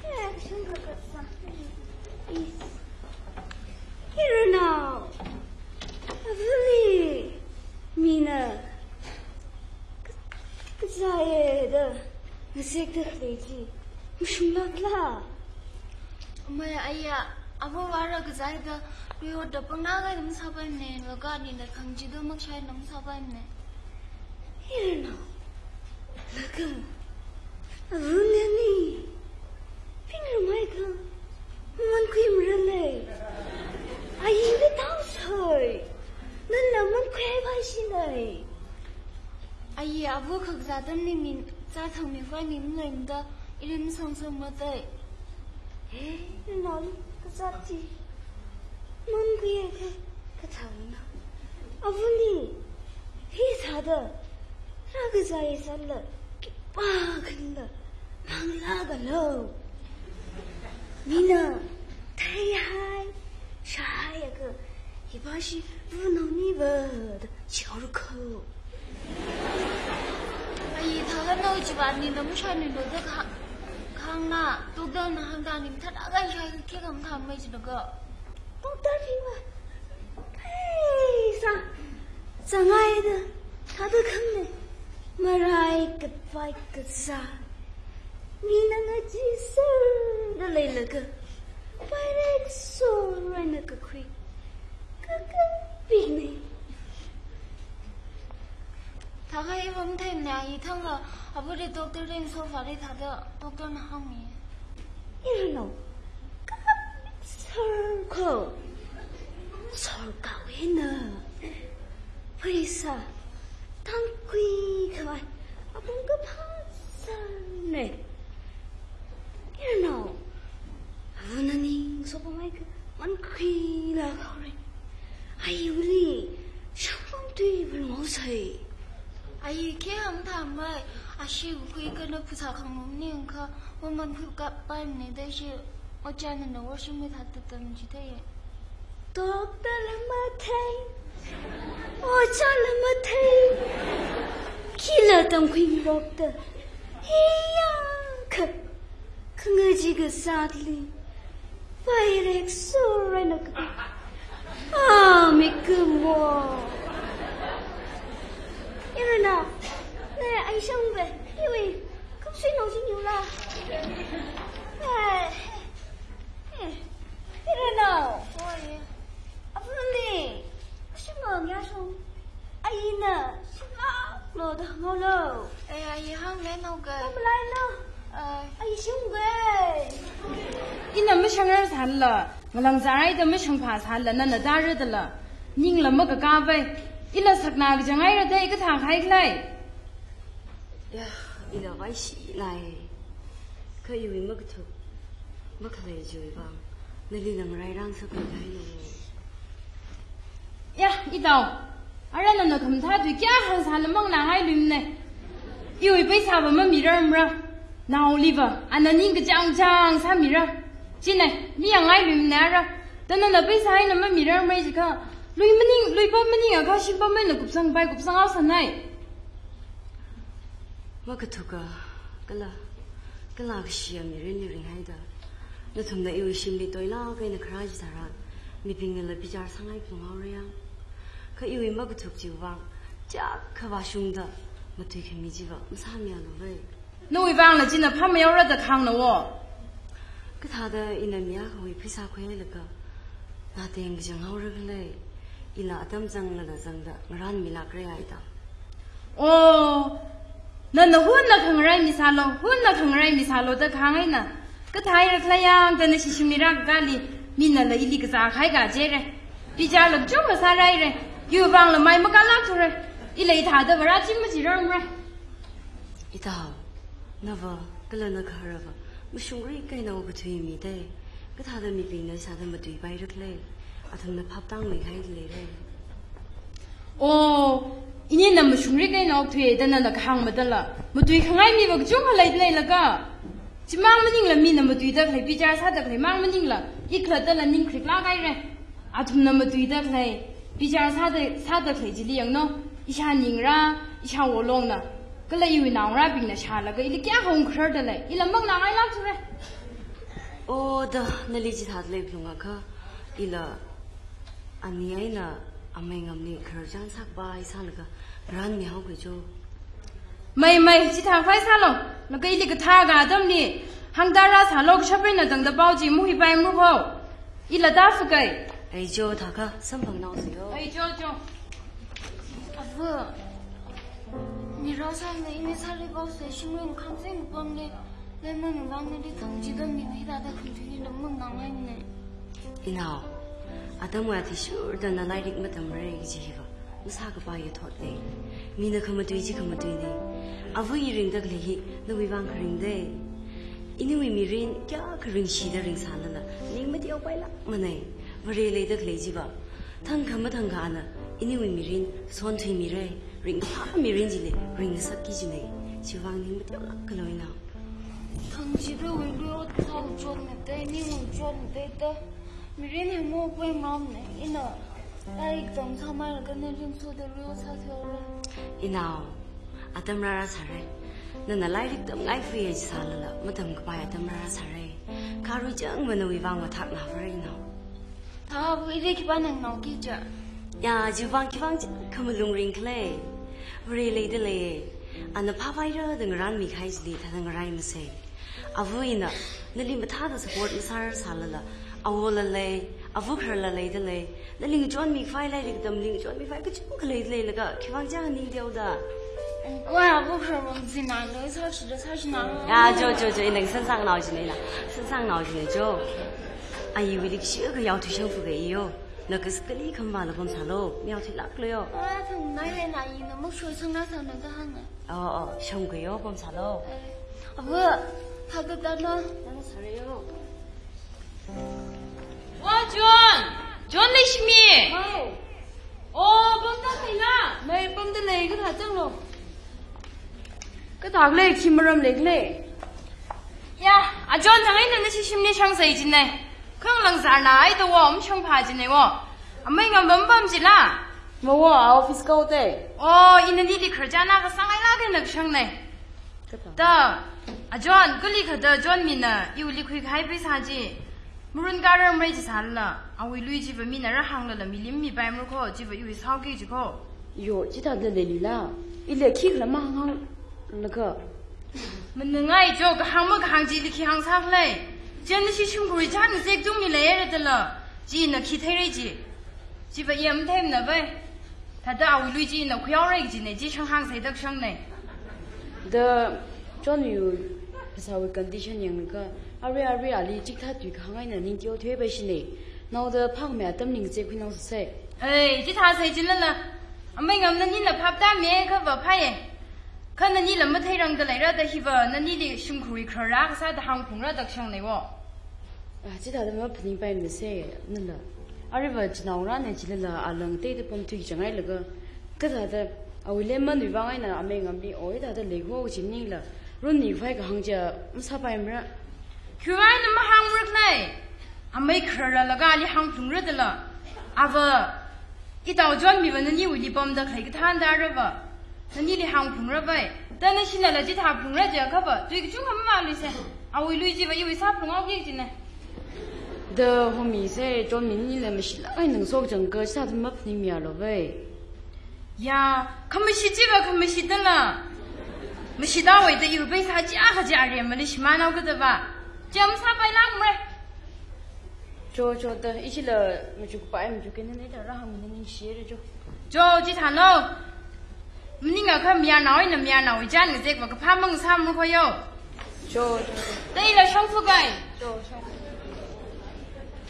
Eh, shanga kasa. Is. Hirnao. Avuli. Mina. Kazāya da. Ngasekda khalei chi. Mashunglākla. Amei aya, ava vāra kazāya da. Riyo da pangna ngai nam sāpaimane. Laga nina khangachida makashai nam sāpaimane. Hirnao. Laga. Avunani. Pingramai kha. Mankhuimaralei. Ayi, ngatao soi. Nana mankhuipai shinei. Ayi, ava kakazā atamli mi, zā thangmi vai mi maleimada, ili masangsangmatei. He, nana kazāt chi. Mankhuiakha, kathāna. Avuli, hi sāda, rākazāya sāla, khipākhala, manglākalo. Mina, theihai, shāhaiakha, hiva shi, vunao niva, da, chiaora kho. Ai, thākha nao chiva nina mashānilo da kha-, khangna, tokdalna hāngda ni mathāda kanshai khi kham kham mai chinaga. Tokdal hiva. Pheisā. Zāngaida. Thāda khangnei. Marai kapai kazā. Mina ngacheeserda leilaga. Pairei kasor eina kakhui. Kakapinei. Thākha iva Themna ithangla, avali doctor ring so fare thāda, doctor na hāngmi. Irano, kap sar ko. Sar kawena. Paisa, tangkui kawai, apong kaphā sar ne. Irano, avana ning sopamai ka, man khuila khaore. Ai uli, shapang tui bul ngau sai. Ai khe hāng thamai, ashi khui kana phusa khang nung ning kha, waman phu kap pai ne da shi, ojā nana washroom me thāda tam ji da ye. Doctor la mathei, ojā la mathei, khila tangkhui doctor. Hiya, kha, khangaji kasāli, pairek soraina ka. Ah, mikumo. Irana, ne, ai shangbe, iwi, kapsui nau jin yula. Ai, eh, Irana. Oi. Avali, shimang ya shong. Aina, shimang lo da ngau lo. Eh, ai hāng le nau ga. Malai lo. Eh. Ai shung ga. Ina mashang rar sāla, ngalang zarai da mashang pha sāla, nana da ra da la. Ningla makakā bai. Ila sakna ka jangai ra da, i kathā khai khlai. Ya, ila vai shi nai. Kha iwi makathuk, makhalei chiwui vang, nali nang rai rang sa khui khai lo. Ya, itao. Ara nana khamathā tui kya hāng sāla mang na ngai lum ne. Iwi paisa va mamirar mara. Naoli va, ana ning kachang chang sāmira. Chine, mi yang ngai lum ne ara. Da nana paisa eina mamirar mara jikha. Lui maning, lui pa maning akha shim pa maina kupsang pai kupsang au sanai. Makathuka, kala, kala kashi ya mirin mirin haida. Nathumna iwui shimli toilāk eina kharā chitharan, mibingna la bichar sāngai phung haora yang. Kha iwui makathuk chiwui vang, chak khavā shungda, matui khami chiva, masāmiya lo vai. Nawui vangla china phāmayaora da khāngna wo. Kathāda ina mi akhawui pheisā khuilaga, na teng kachang haora khalei, ila atam zanglala zangda, ngaranmilākra ya itao. Oh, nana hunna khangarai mi sālo, hunna khangarai mi sālo da khāngaina. Kathāhaira khala yang da na shishimira kali, minala ili kazā khai kajire. Bichar la kachungkha sāraire. Iwui vangla mai makālāk thura. Ila ithāda vara chim machirar mara. Itao, nava, kala na kharava, mashungrik eina okathui mi dai. Kathāda mibingna sāda matui paira khalei. Athumna phap tangmi khai leire. Oh, inina mashungrik eina okthui da nana kahāng matala. Matui khangai mi va kachungkha leilei laga. Chimang maningla mina matuida khalei, bichar sāda khalei mang maningla, i khalattala ning khriklāk haire. Athumna matuida khalei, bichar sāda, sāda khalei chili yangno, ishā ningra, ishā wolongna, kala iwui naongarābingna shālaga, ili kayākha ungkharar da lei, ila mang na ngailāk thura. Oh, da, nali chithāda lei phung akha, ila, ani eina amei ngamli khararchan sākhavai sālaga, ngaranmi haokhui cho. Mei, mei, chithākhavai sālo. Laga ili kathā ka atamli, hāngda rāsālo, kashap eina tangda pao chi mahuipai mru ho. Ila da fukai. Ai cho, thākha, samphang nao si yo. Ai cho, cho. Ava, mi rāsāna ini sāli pao se, shimung khang se mupamle, lemon vang nali thangchida mi hithāda khunthuili lamang nang ai ne. Inao, atam wa athishurda na lairik matamra kaji hiva, masākapai yathot lei. Mina khamatui chi khamatui lei. Ava i ringda khalei hi, nawui vang kharing dai. Iniwui mirin kayākha ringshida ringsālala, ning mateopailāk manai. Vare leida khalei chiva, thangkha mathangkha ana, iniwui mirin sonthuimira, ringphā mirin chili, ringsak ki jinai. Chiwui vang ning mateolāk kalo inao. Thangchida wui lui ot sāuchotna dai, ning uchotna dai da. Mirin hi mopui mamna, ina. Lairik tamsāmeilaga na ringsoda lui ot sāthuihaora. Inao, atam rāra sāra. Nana lairik tamngai free age sālala, matamkapai atam rāra sāra. Kharui chang va nawui vang va thakna vara inao. Thāva ili khipā nang nao ki cha. Ya, chiwui vang khivang chi khamalung ring khalei. Vare leida lei. Ana phāvaira da ngaranmi khai chili thāda ngarai masei. Ava ina, nali mathāda support masārar sālala. Awola lei, ava khararla leida lei. Nali ngachonmi khavai lairik tamli ngachonmi khavai kachungkha leida lei laga, khivang chang ning teoda. Wa, bu kharmam zina lo, sa shi da, sa shi na lo. Ya, jo, jo, jo, ina sāsangnao jina, ina sāsangnao jina, jo. Ai, wili shi ka yao tu shang fu ka iyo. Na kas kali kam ba la pamsālo, mi yao tu lāk lo yo. Ah, thang nai le na i na muk shoi sang na sang na ka hang na. Oh, oh, shang ka yo pamsālo. Eh, abu, tha ka ta na. Na sa re yo. Oh, John! John Leishimi! Hai. Oh, pamda lei na? Mai pamda lei, kathā zanglo. Kathā lei, khi maram lei lei. Ya, a John thang eina nashi shimli shang sai jin nai. Khang lang zar na ai da wo, um shang pha jin nai wo. Amei ngam pam pam jila. Ma wo, a office kau te. Oh, ina nili kharja na kasang ai la ka na shang nai. Kathā. Da, a John, kali kha da John mina, iwuili khuikahai paisa chi. Murun karam rei chi sāla, awui lui chiva mina rāhāngla la milim mipai mur kho, chiva iwui sao ki chi kho. Yo, chithāda leili la, ili khikhala mahāng hāngla kha. Manungai jo kahāng makahāng chili khi hāng sākhalei. Chieina shi shimkhurwui chān zek tungli leira da la, china khi thei rei chi. Chiva i matheimana bai. Thāda awui lui china khuiyao rei jina chi shang hāng sai da shang nai. Da John yu phasāwui condition yanglaga, arui arui ali chikathā tui kahāng eina ning teo teo bai shina. Naoda phangmei atam ning zek khuinao sai. Ei, chithā sai jin la la. Amei ngam nanila phap ta me kha va phai e. Kha nanila matheirang da leira da hiva nanili shimkhurwui kharā kasā da hāngphungra da shang nai wo. Ah, chithāda maphaning paimana sai, nala. Aruiva chinaongarā na chilala, alang teida pamthui chang ai laga. Kathāda, awui lemma nui vang eina amei ngamli, oi thāda lei kho chi maningla. Run ni vai kahāng chi, masāpaimara. Khiwuivang eina mahāngmara khalei. Amei kharā laga ali hāngphungra da la. Ava, itao John miva naniwuili pamda khalei kathānda rava. Nanili hāngphungra bai. Da nashina la chithā phungra jiakha va, tui kachungkha mamalui sai. Awui lui chiva iwui sāphung haoki jina. Da homi sai, John mi nila mashilāk eina ngasochang ka, chithāda maphaning miya lo bai. Ya, khamashi chiva khamashi da la. Mashi da wai da iwui paisa chi akha chi aremali shimānao ka da va. Chi masāpai lang mre. Jo, jo, da, ichila machukpai, machuk kena ne da rāhāng mina ningshi re jo. Jo, chithālo. Maningakha mayarnao eina mayarnaowui chān ngazek va kaphā mang sāmur kho yo. Jo, jo, jo. Da ila shongfa kai. Jo, shongfa.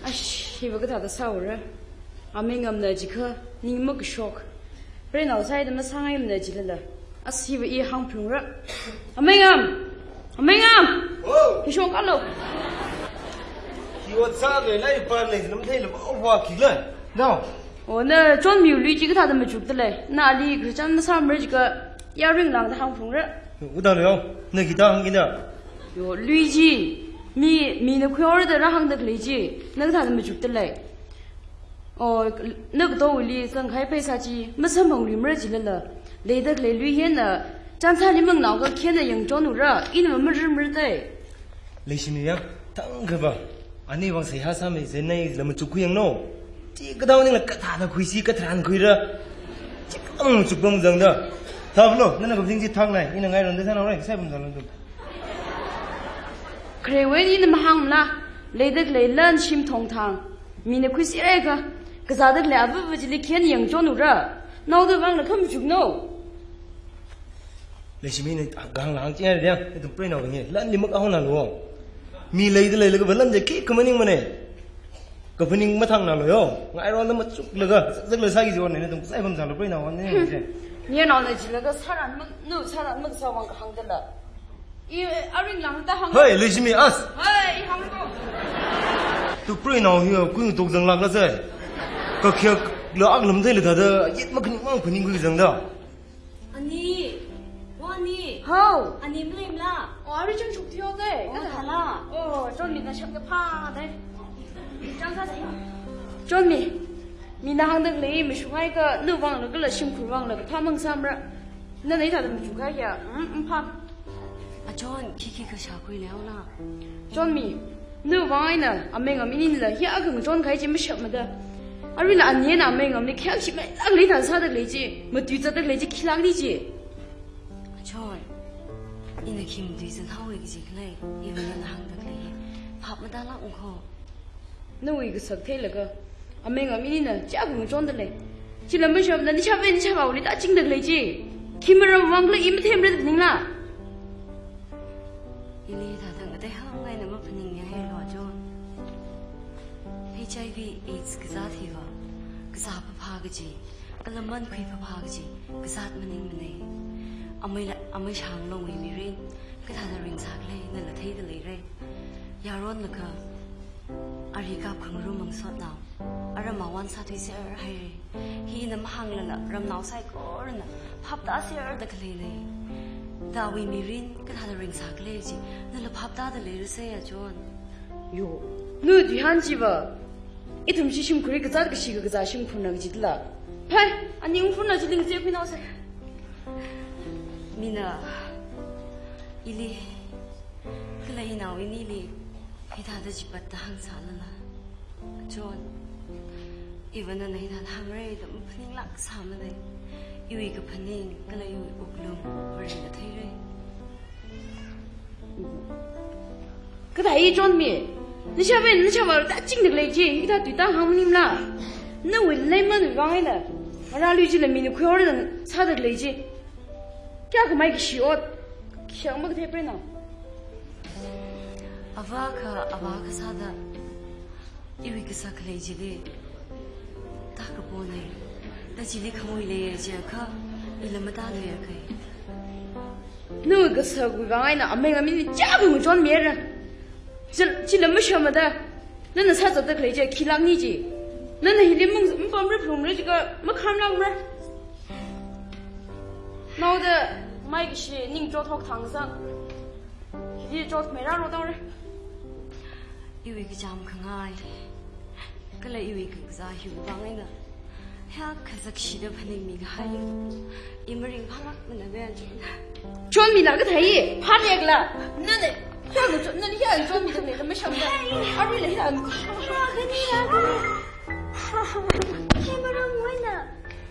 Ash, hiva kathāda sāura. Amei ngamna jikha, ning makashok. Preinao sāida masāngaimana jilala. Asi va i hāngphungra. Amei ngam! Amei ngam! Oh! Hi shong kalo. Hi wat sa le lai pa le lam thei le ba wa ki le. Now. Oh, na John miwui lui chi kathāda machukta lei. Na ali kharā chān masāmara jikha yaring langda hāngphungra. Uda le yo. Na kita hāng kina. Yo, lui chi. Mi, mina khuihaora da rāhāngda khalei chi. Na kathāda machukta lei. Oh, na katowuili zangkahai paisa chi, masamphangluimara jilala. Leida khalei lui hina, chānsāli mangnao ka khina yangchonura, ina mamarmar tai. Leishimi ya, thangkha va. Ani vang seihā sāmei zenai la machuk khuiyangno. Chi katao ningla kathāda khuisi katharan khuira. Chi katao machuk pam zangda. Thāvalo, nana kaphaning chi thang nai, ina ngaironda sānao rai, sai pam zanglo tu. Kharewui eina mahāngmala, leida khalei lan shim thongthang. Mina khuisi rei kha, kazāda khalei avava chili khina yangchonura. Naoda vangla khamachukno. Leishimi na gang lang chi ya, ithum preinao nge, lan limuk ahona lo. Mi leida leilaga va lan je ki kamaningmana. Kaphaning mathangna lo yo. Ngaironda machuklaga, zak le sāki jo ne, nathum sai pam zanglo preinao ne je. Mayarnaona jilaga sāran mak, nu sāran mak sāwang kahāngda la. I, aring langda hāng. Hey, Leishimi, as. Hey, hāng ko. Tu preinao hi, kui tok zanglāk la sai. Kakhiak la ak lam thei le thāda, yet makhaning maphaning kui zangda. Ani, wa ani. Hao. Ani maleimala. Oh, ari chang shuk thiyo tai. Oh, kathāla. Oh, John mi na shak kaphā tai. Chang sa si. John mi. Mina hāngda khalei mashungai ka, nu vangla kala shimkhur vangla kaphā mang sāmara. Nana ithāda machuk kahai ya, mm, mm, pha. A John, khikhi kashā khuileola. John mi, nu vang eina, amei ngam inila, hi akha ngachonkahai chi mashapmada. Aruila ani eina amei ngamli khayākshi mailāk lei thān sāda khalei chi, matui zatda khalei chi, khilāk ni chi. A John, ina khi matui zat haowa kaji khalei, iva nana hāngda khalei, phap matālāk ung kho. Nawui kasak theilaga, amei ngam inina, chi akha ngachonda lei. Chila mashapna, nishap eina nishap awuili tāchingda khalei chi. Khi maram vangla i mathemra da phaningla? Ili hithāda ngatei hāngngaina maphaningmihailo, John. H I V AIDS kazāt hiva, kazā phāphā kaji, kala mankhui phāphā kaji kazāt maningmana. Amei la, amei shānglongwui mirin kathāda ringsā khala nala theida leira. Yaronlakha ari kapkhangarum mangsotnao, ara mawon sāthuiser haira. Hina mahānglala ramnao saikorana phaptāser da khaleina. Awui mirin kathāda ringsā khala chi nala phaptāda leirasai, John. Yo, nawui tuihān chiva, ithum shimkhurwui kazāt kashi kakazā shimkhurna kajila. Phai, ani ungphurna chili ngazek khuinaosei. Mina, ili, kala inao inili hithāda chipatta hāngsālala, John, iva nana hithāda hāngra da maphaninglāk sāmana. Iwui kaphaning kala iwui wuklung Varena theira. Kathāi Chonmi, nashāvā, nashāvā tāchingda khalei chi, hithā tuitā hāng maningla? Nawui leimanwui vang eina ngarālui chila mina khuihaora da sāda khalei chi. Kayākha maikashi ot, khi hāng makathei preinao. Avākha, avākha sāda iwui kasak khalei chili tākapona. Da chili khamui leiya chiakha, ila matāluiya kai. Nawui kasakwui vang eina amei ngam ini chābu Chonmira. Chil-, chila mashamada. Nana sāzatda khalei chi khilākni chi. Nana hili mung, mapamra phalungra jiakha makhamlākmara. Naoda maikashi ning chothok thangsa. Hili chotmeira ro tangra. Iwui kachām khangai kala iwui kakazā hiwui vang eina hiyākha zakshida phaningmi kahai, i maringphālākmana ve, John. Chonmila kathāi, phālākla. Nana, hiyākha Chon-, nana hiyākha Chonmida khalei mashamda. Aruila hiyākha. Khani la, khani. Khi maram eina,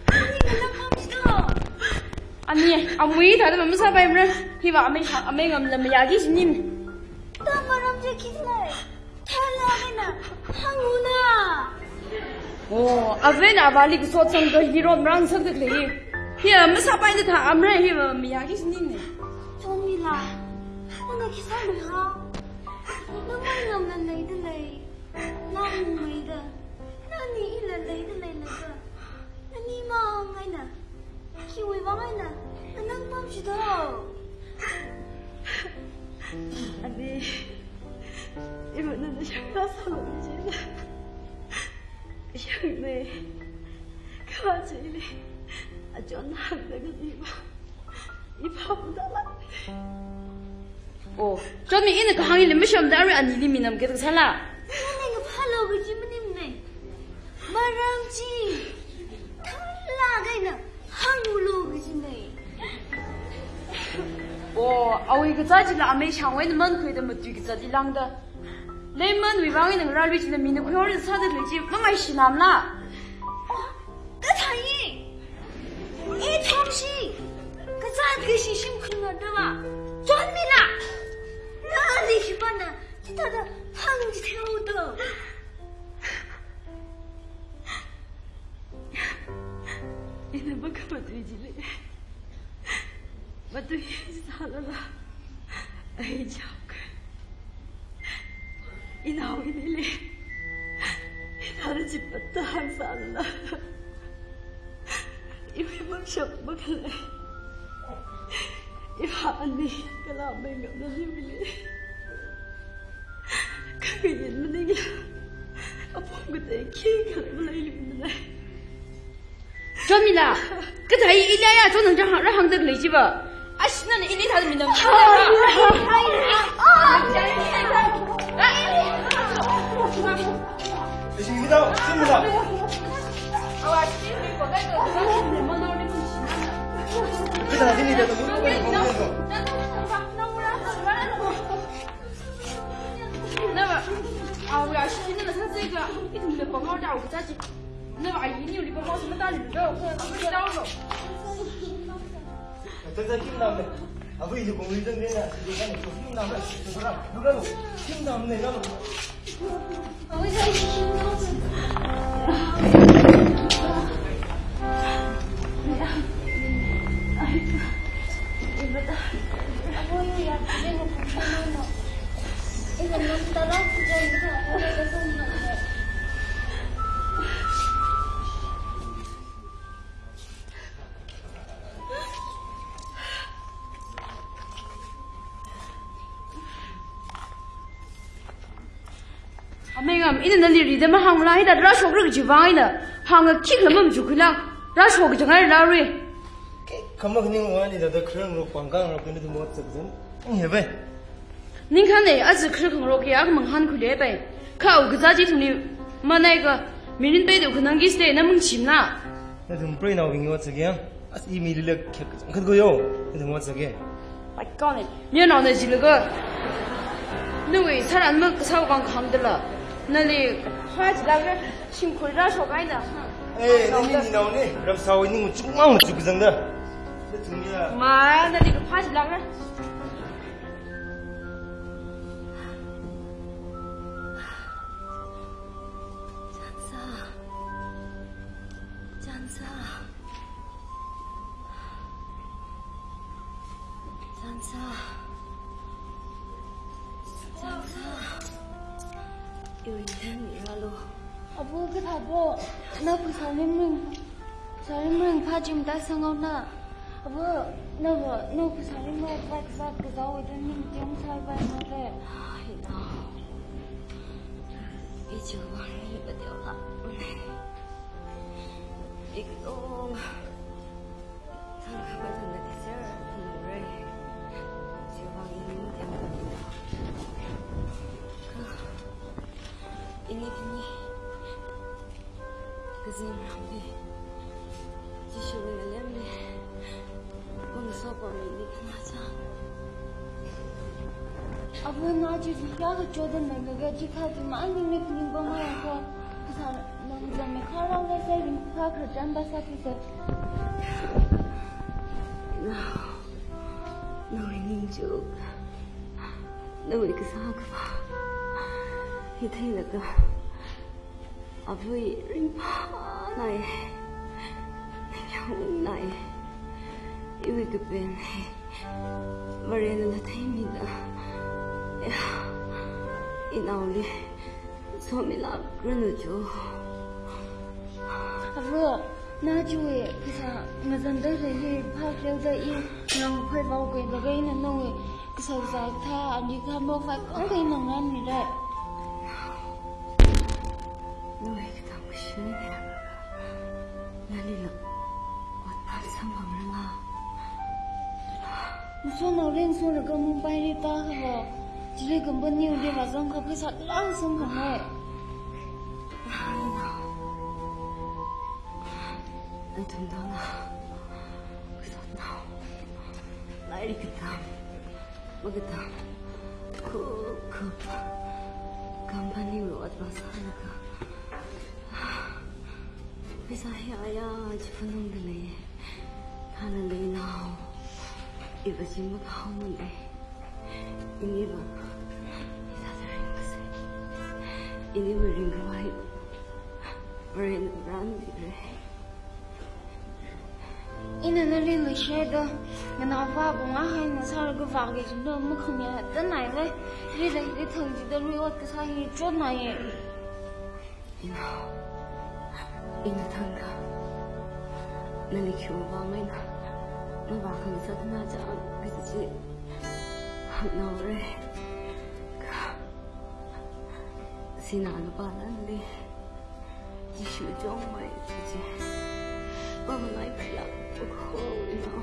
khani nganāmam chito. Ani, amui thāda masāpaimara. Hiva amei, amei ngamla mayāki jinin. Tamaram je khilai. Thala eina hānguna. Oh, avāna avāli kasot sangda hili ron rāngasakda khalei. Hiya, masāpaida thāmara, hiva mayāki jinin. Chonmila, nana khi sālui ha? Namai ngamna leida lei. Nana meida. Nani ila leida leilaga, nani mang eina, khiwui vang eina nganāmam chito? Ani, iva nana shakta sālu jina. Shakne. Kha chili, a John hāngda kaliva. Ipham dala. Oh, Chonmi, ina kahāng hili mashamda arui anili minam kida sāla? Nana ngaphālu kaji maningmana. Maram chi, thala eina hānglu kajina. Oh, awui kazā chila amei shāngwui eina mankhuida matui kazāli lāngda. Leimanwui vang eina ngarālui chila mina khuihaora sāda khalei chi, mamaishinamla? Kathāi? Ithumshi kazāt kashi shimkhurna dava. Chonmila. Nali khipāna chithāda hāngchitheihaoto? Ina makhamatui chili matui sālala, ai chao kha. Inao inili hithāda chipatta hāngsālala, iwui makshap makhalei, iva ani kala amei ngamna liwuili khangayān maningla, apong katei khikhala maleiluimana. Chonmila, kathāi ili ya, Chon nang chang rāhāngda khalei chiva. Ash, nana ili thāda minam. Nava, awui ashee nana sāseka, ithumna pangao dao kachi. Nava, ayi niwuili pangao sāmatali do, khuidao lo. Tata kim namne. Avui ni kong ri dang dena, sidi kan, kim namne. Sura, dura lo. Kim namne, na lo. Awui sa kim namne. Amei ngam, ina nali rida mahāngla, hithāda rāshokra kaji vang eina hāngakha khikha machukhuila, rāshok kachang eina rāra. Kei, khamak ning wani da da kharāng ro pangkang ro pina da mot sak zan. Ing he bai. Ningkhane, aja kharā khangarok ya, khamang hānkhuile bai. Kha u kazā chithumli, manai ka, mirin bai da khanang kiste, na mung chimla. Nathum preinaobing ot sak yang. As i mi lila khek kachangkhat ko yo. Nathum ot sak e. Ai, kau ne. Miyanaona jilaga. Nawui sāran makasā vang khamdala. Nali phā jilaga. Shimkhur rāshok eina. Eh, nani ninao ne. Ramsawui ning chungmang machuk kazang da. Nathum ya. Ma, nali kaphā jilaga. Chansa. Chansa. Chansa. Chansa. Iwui ningli rālu. Abu kathābo, na phasā rimring, phasā rimring phā chim da sangau na. Abu, nava, na phasā rimring phā kazā kazāwui da ning tiong sai bai na le. Ai, na. Ichiwui vang ri pateola. Ikalung. Thangkha mathangda teacher khanangrai. Chiwui vang ini mathang khanangda. Kha ini khani kazingramli, Jishuwui ngalemli, mangsopamli ini khana chang. Abu, na chi hiyākha chodan nalaga, chikathā chi maningli khaningpamai ko. Kasā nang zam me kharao le sai ringphā khararchan ba sāthusa. Nao, nawui ningchuk, nawui kasā kaphā hi theilaga, abu, i ringphānai, ningyāngnai, iwui kapen hi Varena theimida, ya, inaoli somilākranu cho. Abu, na chiwui kasā ngazanda lei hi phākleoda i nang phai vao kei da kei na nawui kasā kasā kathā ani kha mok phai kong kei nang ran ni le. Nawui katam kashi ni ya. Nalila ot phāsang pamranga. Ngasotnao rin suraga Mumbai li tākha, chili company li vāzangkha pheisā lākha samphanga. Nathum dala, ngasotnao, lairik katam makatam, khup khup company wui ot vāsālaga, pheisā hi aya chi phanungda lei. Thāna leinao, iva chi makhaomanei. Iniva, i sāda ringkasei. Iniva ringkhavai, Varena ranmira. Ina nali leishida, nganāva bunga haina sālaga vāki jimda makhamayā tanai le. Ri le, ri thang jida ri ot kasā hi chotnai. Inao, ina thangkha nali khiwui vang eina mavākhangasakna chang kaji chi hāngnaora. Kha sinā lupā lanli Jishu chungmei kaji pamngai phalak ko inao.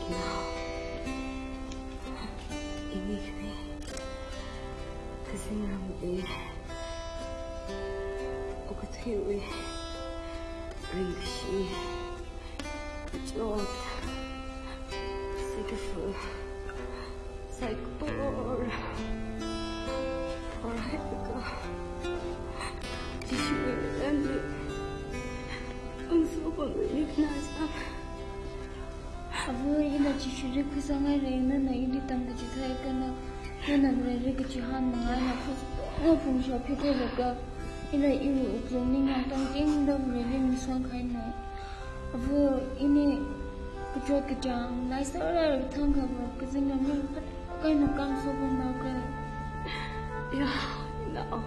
Inao, ini khani kazingramli, okathuiwui ringkashi, chot, sikafu, saikora, alright ko. Jishuwui ngalemli mangsopamli khana chang. Abu, ina Jishuli khuisang haira, nana ili tamkachithei kha na, nana ngareili kachihān mangaina khuisang phungshap phikhuilaga, ila iwui wuklungli ningtong tingda ngareili misang kahaina. Abu, ini Kachot kachāng, laisāra thang kaba, kazing lam ni khat kaina kam so pam na ka. Ya, nao.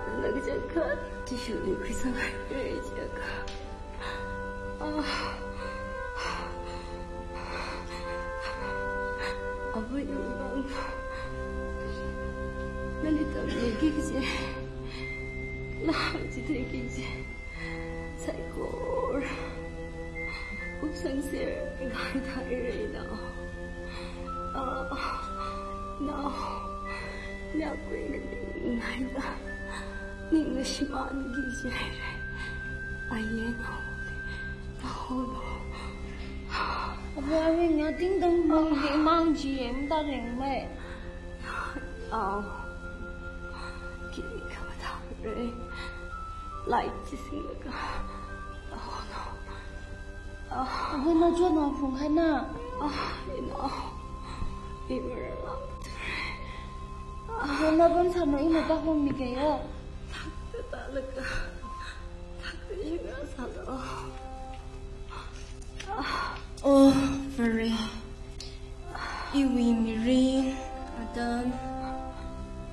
Nana kachangkhat, tissue li khuisang haira jiakha. Ah. Ava yungnang. Nali tamneki kaji. Lam chithei kaji. Saikora upsang ser ngai thai rei nao. Ah, nao. Nao khuinganingngaida. Ningna shimānki jire. Aye nao. Nao lo. Ava, ava, ngating dang mang di mang ji em ta reng mai. Nao. Kili kama thang rei. Light chi singlaga. Oh, no. Ah. Ava, na chotna phung hai na. Ah, ina. Ina lam. Ava, na pamsāna, ina ta hom mi kaya. Thakta talaga. Thakta yunga sālo. Oh, Vare. Iwui mirin atam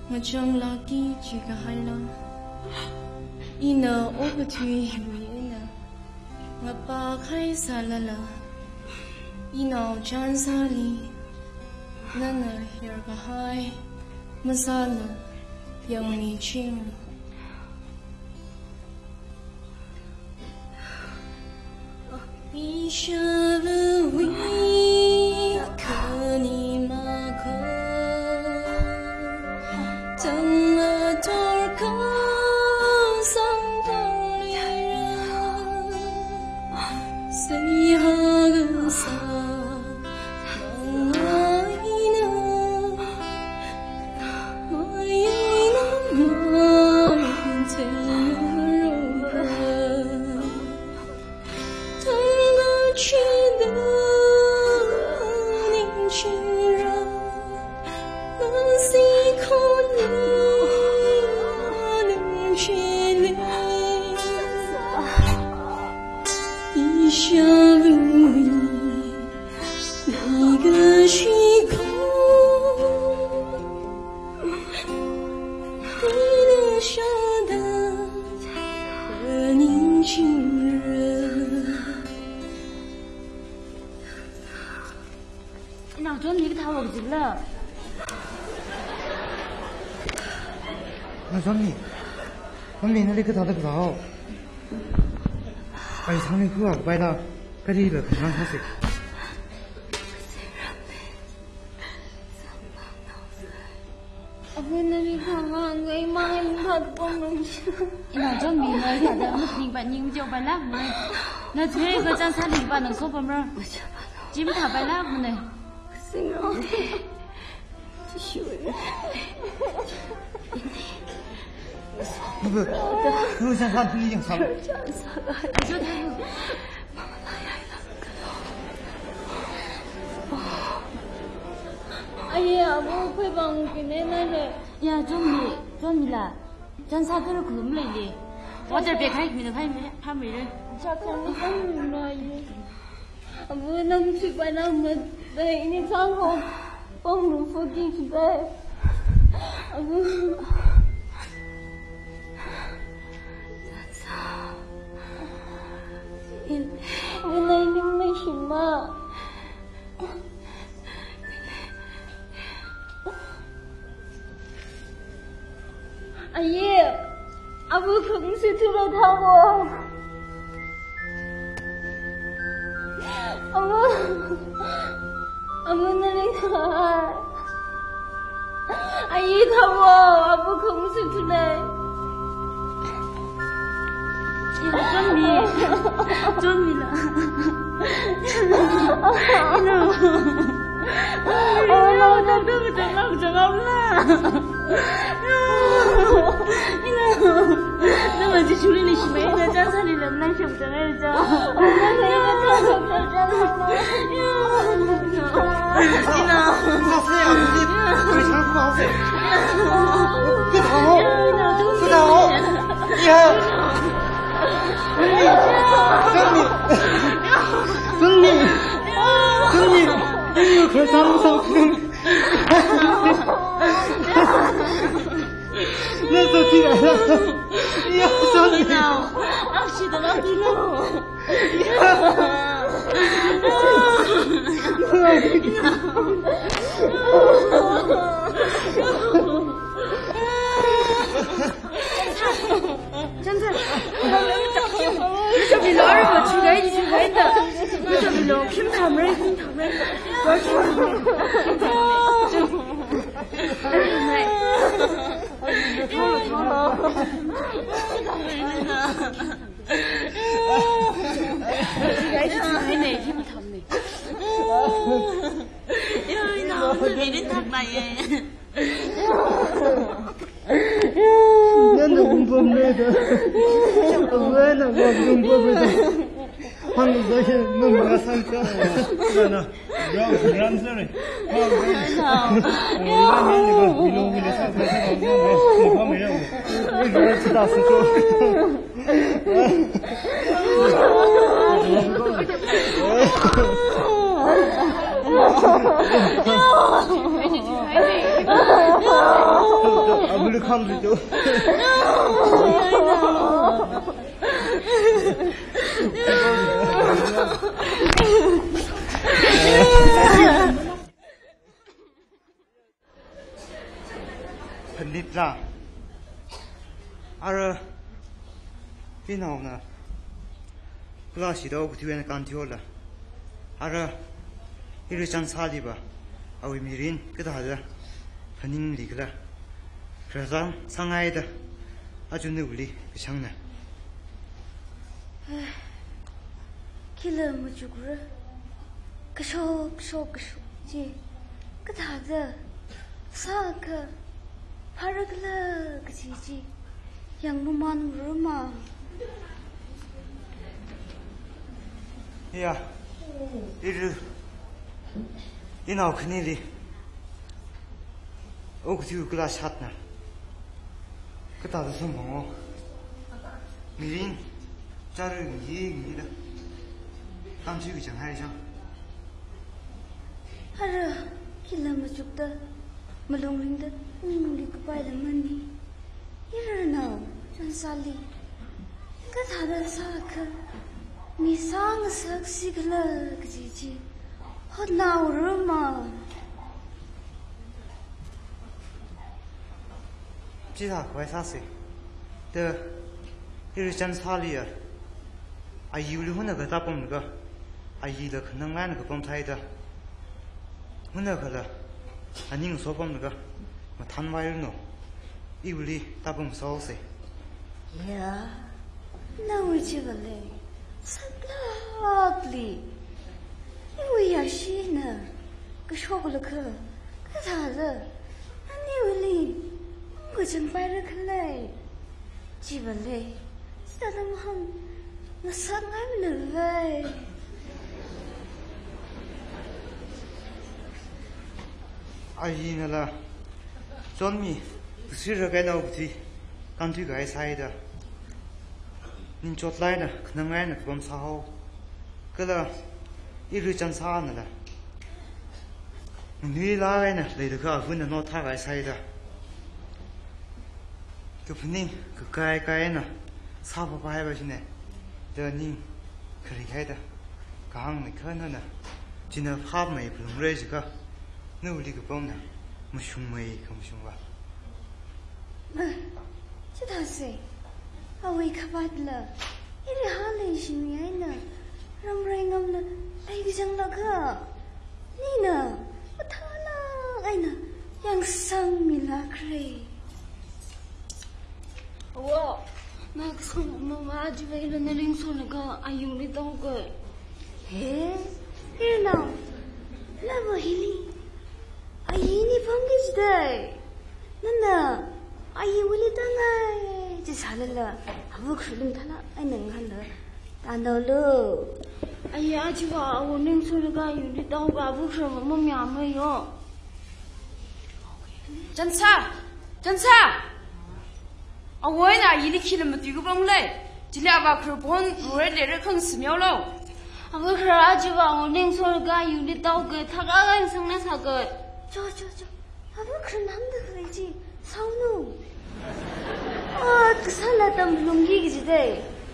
ngachang laki chikahaila. Ina okathui hiwui eina ngapā khai sālala. Inao Chansāli nana her kahai masāla yangmi ching. Ishavui khani mako tanga torka samtalira seihaga sa. Inao Chonmi kathā vak jila. Inao Chonmi. Mummy, nali kathāda kazāhao? Pai sangni khuwa paila, karila khanang sāsi. Ava, nali thang hāngai mang, ina thāda pamlung shi. Inao Chonmi, nali thāda maning pa ning jo pa la, mai. Na thui ka Chansāli pa nang so pamra. Chim thā pa la, mane. Singo. Ava, ava, Chansā thili yangsālu. Aye, ava, khuivang kine na le. Ya, Chonmi, Chonmila. Chansā kara khulum leili. Water bag hai mina hai mina, ha mina. Chakang ni kan mina ye. Ava, nang thui pa na mat, dai ini chang ho. Pong lu fo ki dai. Ava. Ava, nai ning mai shima. Aye, ava khangsi thula thāmo. Ava, ava nali thā. Aye thāmo, ava khangsi thulei. Ya, Chonmi. Chonmila. Ina. Ina, ina, ina, ina. Nana ji shuri ni shimei, na Chansāli lam nang sham chang ai ja. Ina. Ina. Sang, sang. Let's go, Tina. Yeah, sorry. Now, I'll see the lucky now. Nana umpamreda. Nana umpamreda. Hangzai mama sangka. Nana. Rao ram sare. Rao ram. Rao ram. Rao ram. Phanitla. Ara, inaona class shida okathuiwui eina kānthuihaola. Ara, iruichān sāliva awui mirin kathāda phaningli khala. Khararchān sāngaida, aja nawuili kashangna. Khila machukra. Kashok, shok, kashok chi. Kathāda sākha phāra khala kaji chi yangmamanrama. Ya, iru, inao khanili okathui class shida na. Kathāda sāmhango. Mirin, chara ngi, ngida. Tamchui kachang hai chang. Ara, khila machukda, malung ringda, ningli kapaila mani. Iruinao, chān sāli. Kathāda sākha, mi sāngasaksi khala kaji chi hotnaorama. Chithākhavai sāsa. Da, iruichān sāliya. Ayiwuili hunakha tāpamlaga, ayila khanang eina kapam sāhaida. Hunakhala aning sopamlaga, mathānvairanu. Iwuili tāpam sāhaosa. Ya, nawui chiva lei, saklākli. Iwui yāshina kashoklakha, kathāda aniwuili kachangpaira khala. Chiva lei, sāda mahāng ngasakngaimana vai. Ayinala, chonmi, kusira kainao kuti, kānthuikahai sāhaida. Ningchot eina, khanang eina kapam sāhao. Kala, iruichān sānala. Nganuilāk eina leilakha avana nothākahai sāhaida. Kaphaning, kakai kai eina, sāpapaiva china. Da ning, kharikhaida. Kahāngna khanana. China phapmei phalungra jiakha. Nawuili kapamna. Mashungmei khamashungva. Ma, chithāsa. Awui khavātla. Iri hālei shimli eina ramrai ngamla leikachanglakha, nina mathālāk eina yangsangmilākra. Awo, na kasang mama ajiva ila naling solaga ayungli tongkhui. He, iruinao, nava hili ayini pamki jidai. Nana ayiwuili tāngai chi sālala, avukra lungthālāk eina ngahānla tānaolu. Ayi ajiva awo ningsulaga ayili tāoga avukra mamamyāmei yo. Chānsā! Chānsā! Awo eina ayili khila matuikapam lei. Chili avākra phone rorei leira khangasim yaolo. Ava kharā chiva awo ningsholaga unit tao ke thakha kan sangna sāke. Cho, cho, cho. Ava kharā nangda khalei chi. Saunu. Ot kasāla tam lungki kaji dei.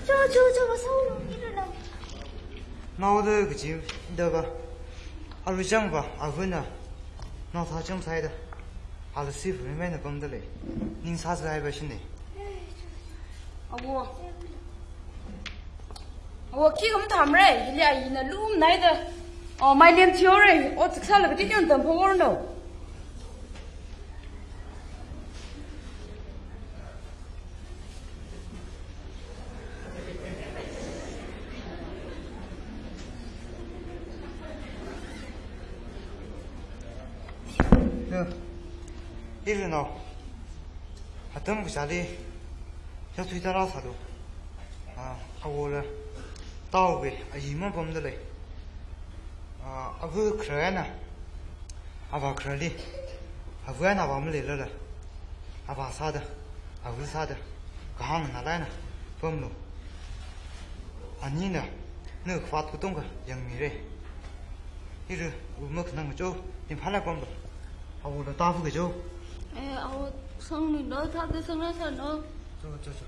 Cho, cho, cho, saunu. Ira lam. Naoda kaji dava. Arui changva, avana. Nao thācham saida. Ala si fu mai na pamda lei. Ningsāsai ba shine. Awo. Awo, khi kam thamre, hili ai ina lum naida. O, mai lem thiore, o, tsiksa la kati tiong tam phawor no. Yo. Ira no. Atam kachāli, yathui tara sālu. Ah, awola, taoke, ayi mapamda lei. Ah, ava kharāna, ava kharāli, avana ava maleilala, ava sāda, ava sāda, kahāng nalaina, pamlu. Anina, na kafat kutongka, yangmire. Ira, uma kanang cho, nim phala pamlu. Awo la tafu ke jo. Eh, awo sangnu no, thāda sangna sāno. Cho, cho, cho.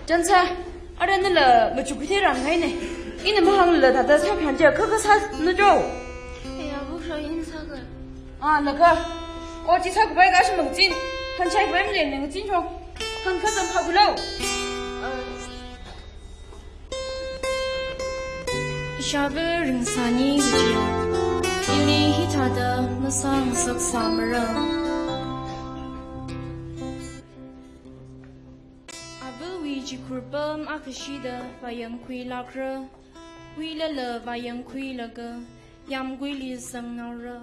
Chansa, ara nala machuk khuithei rang haine. Ina mahāngla thāda sākhan ja, kha kha sāna jo. Eh, awo kharā ina sāke. Ah, laka. O, chi sākapai kashi mangchin. Hanchai pai mle mangchin cho. Han kha tam phakulo. Ah. Ishāva ringsāni kajiya, ili hithāda masāngasak sāmara. Avawui chikhur pam akha shida vāyangkhuilākra, khuilala vāyangkhuilaga, yamkuili zangnaora.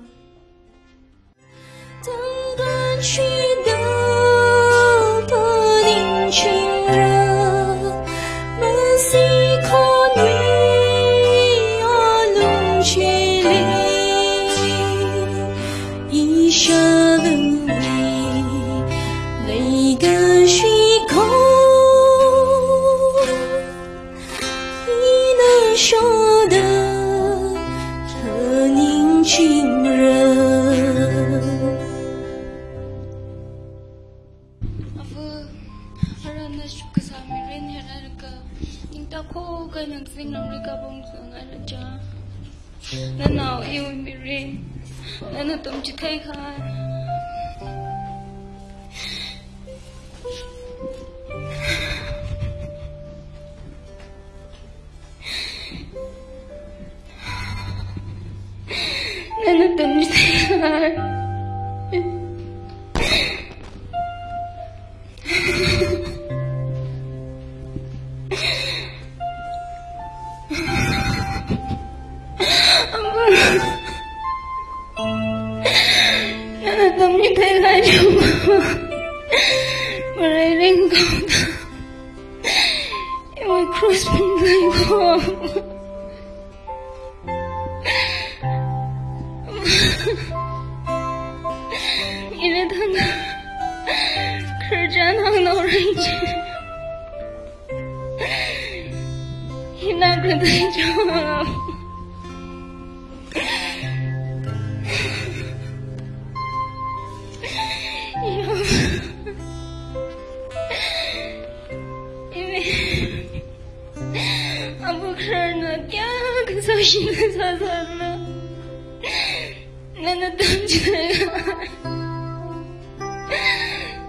Tangkan shida phaningchingra, masikhonwui alung chili, ishāvawui leikashi kho. Ina shoda phaningchingra. Ava, ara na shuk kasā mirin hera raka, tingta kho ka nang sing nang rika bong sung ala cha. Nanao iwui mirin, nana tum chithei kha. Nana tum chithei kha. Nana tum chithei kha chuma. Marai ringkauda. Iwui cross pung kho. Ina thāda khararchan hāngnaora chi. Ina khangatei cho. Yo. Ina. Ava khararna kya kasā shina sāsāla. Nana tum chithei.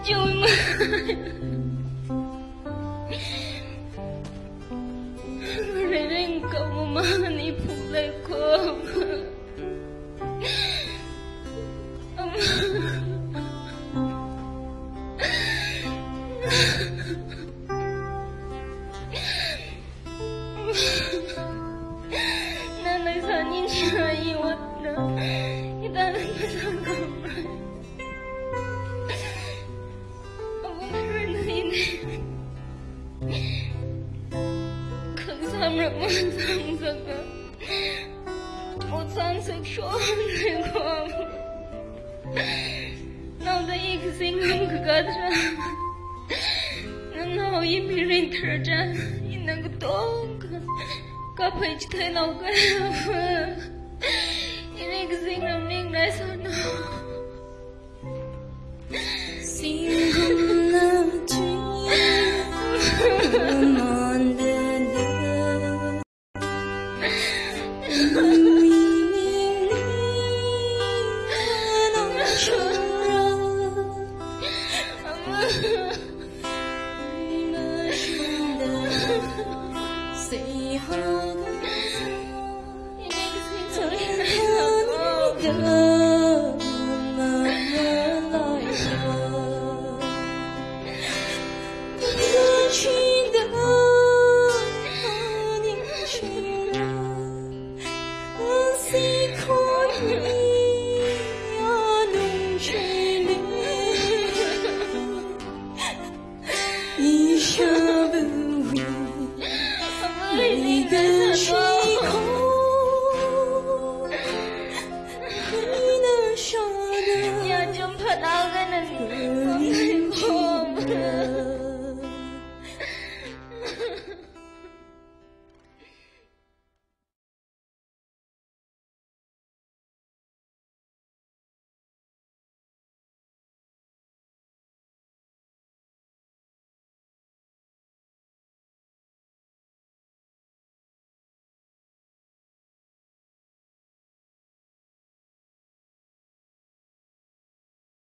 Chuma. Rereng ka mama ni phuklei kho. Nana sāni chai ot na. Ita nana sākhamra. Ava khararna ina. Khasamra masāngasaka. Ot sāngasak shon kho. Naoda i kasing ngam kakatra. Nao, i mirin tharda, ina katonga kaphai chitheinao ka. Ina kazingram ning rai sānao. Singumna chi, mandala.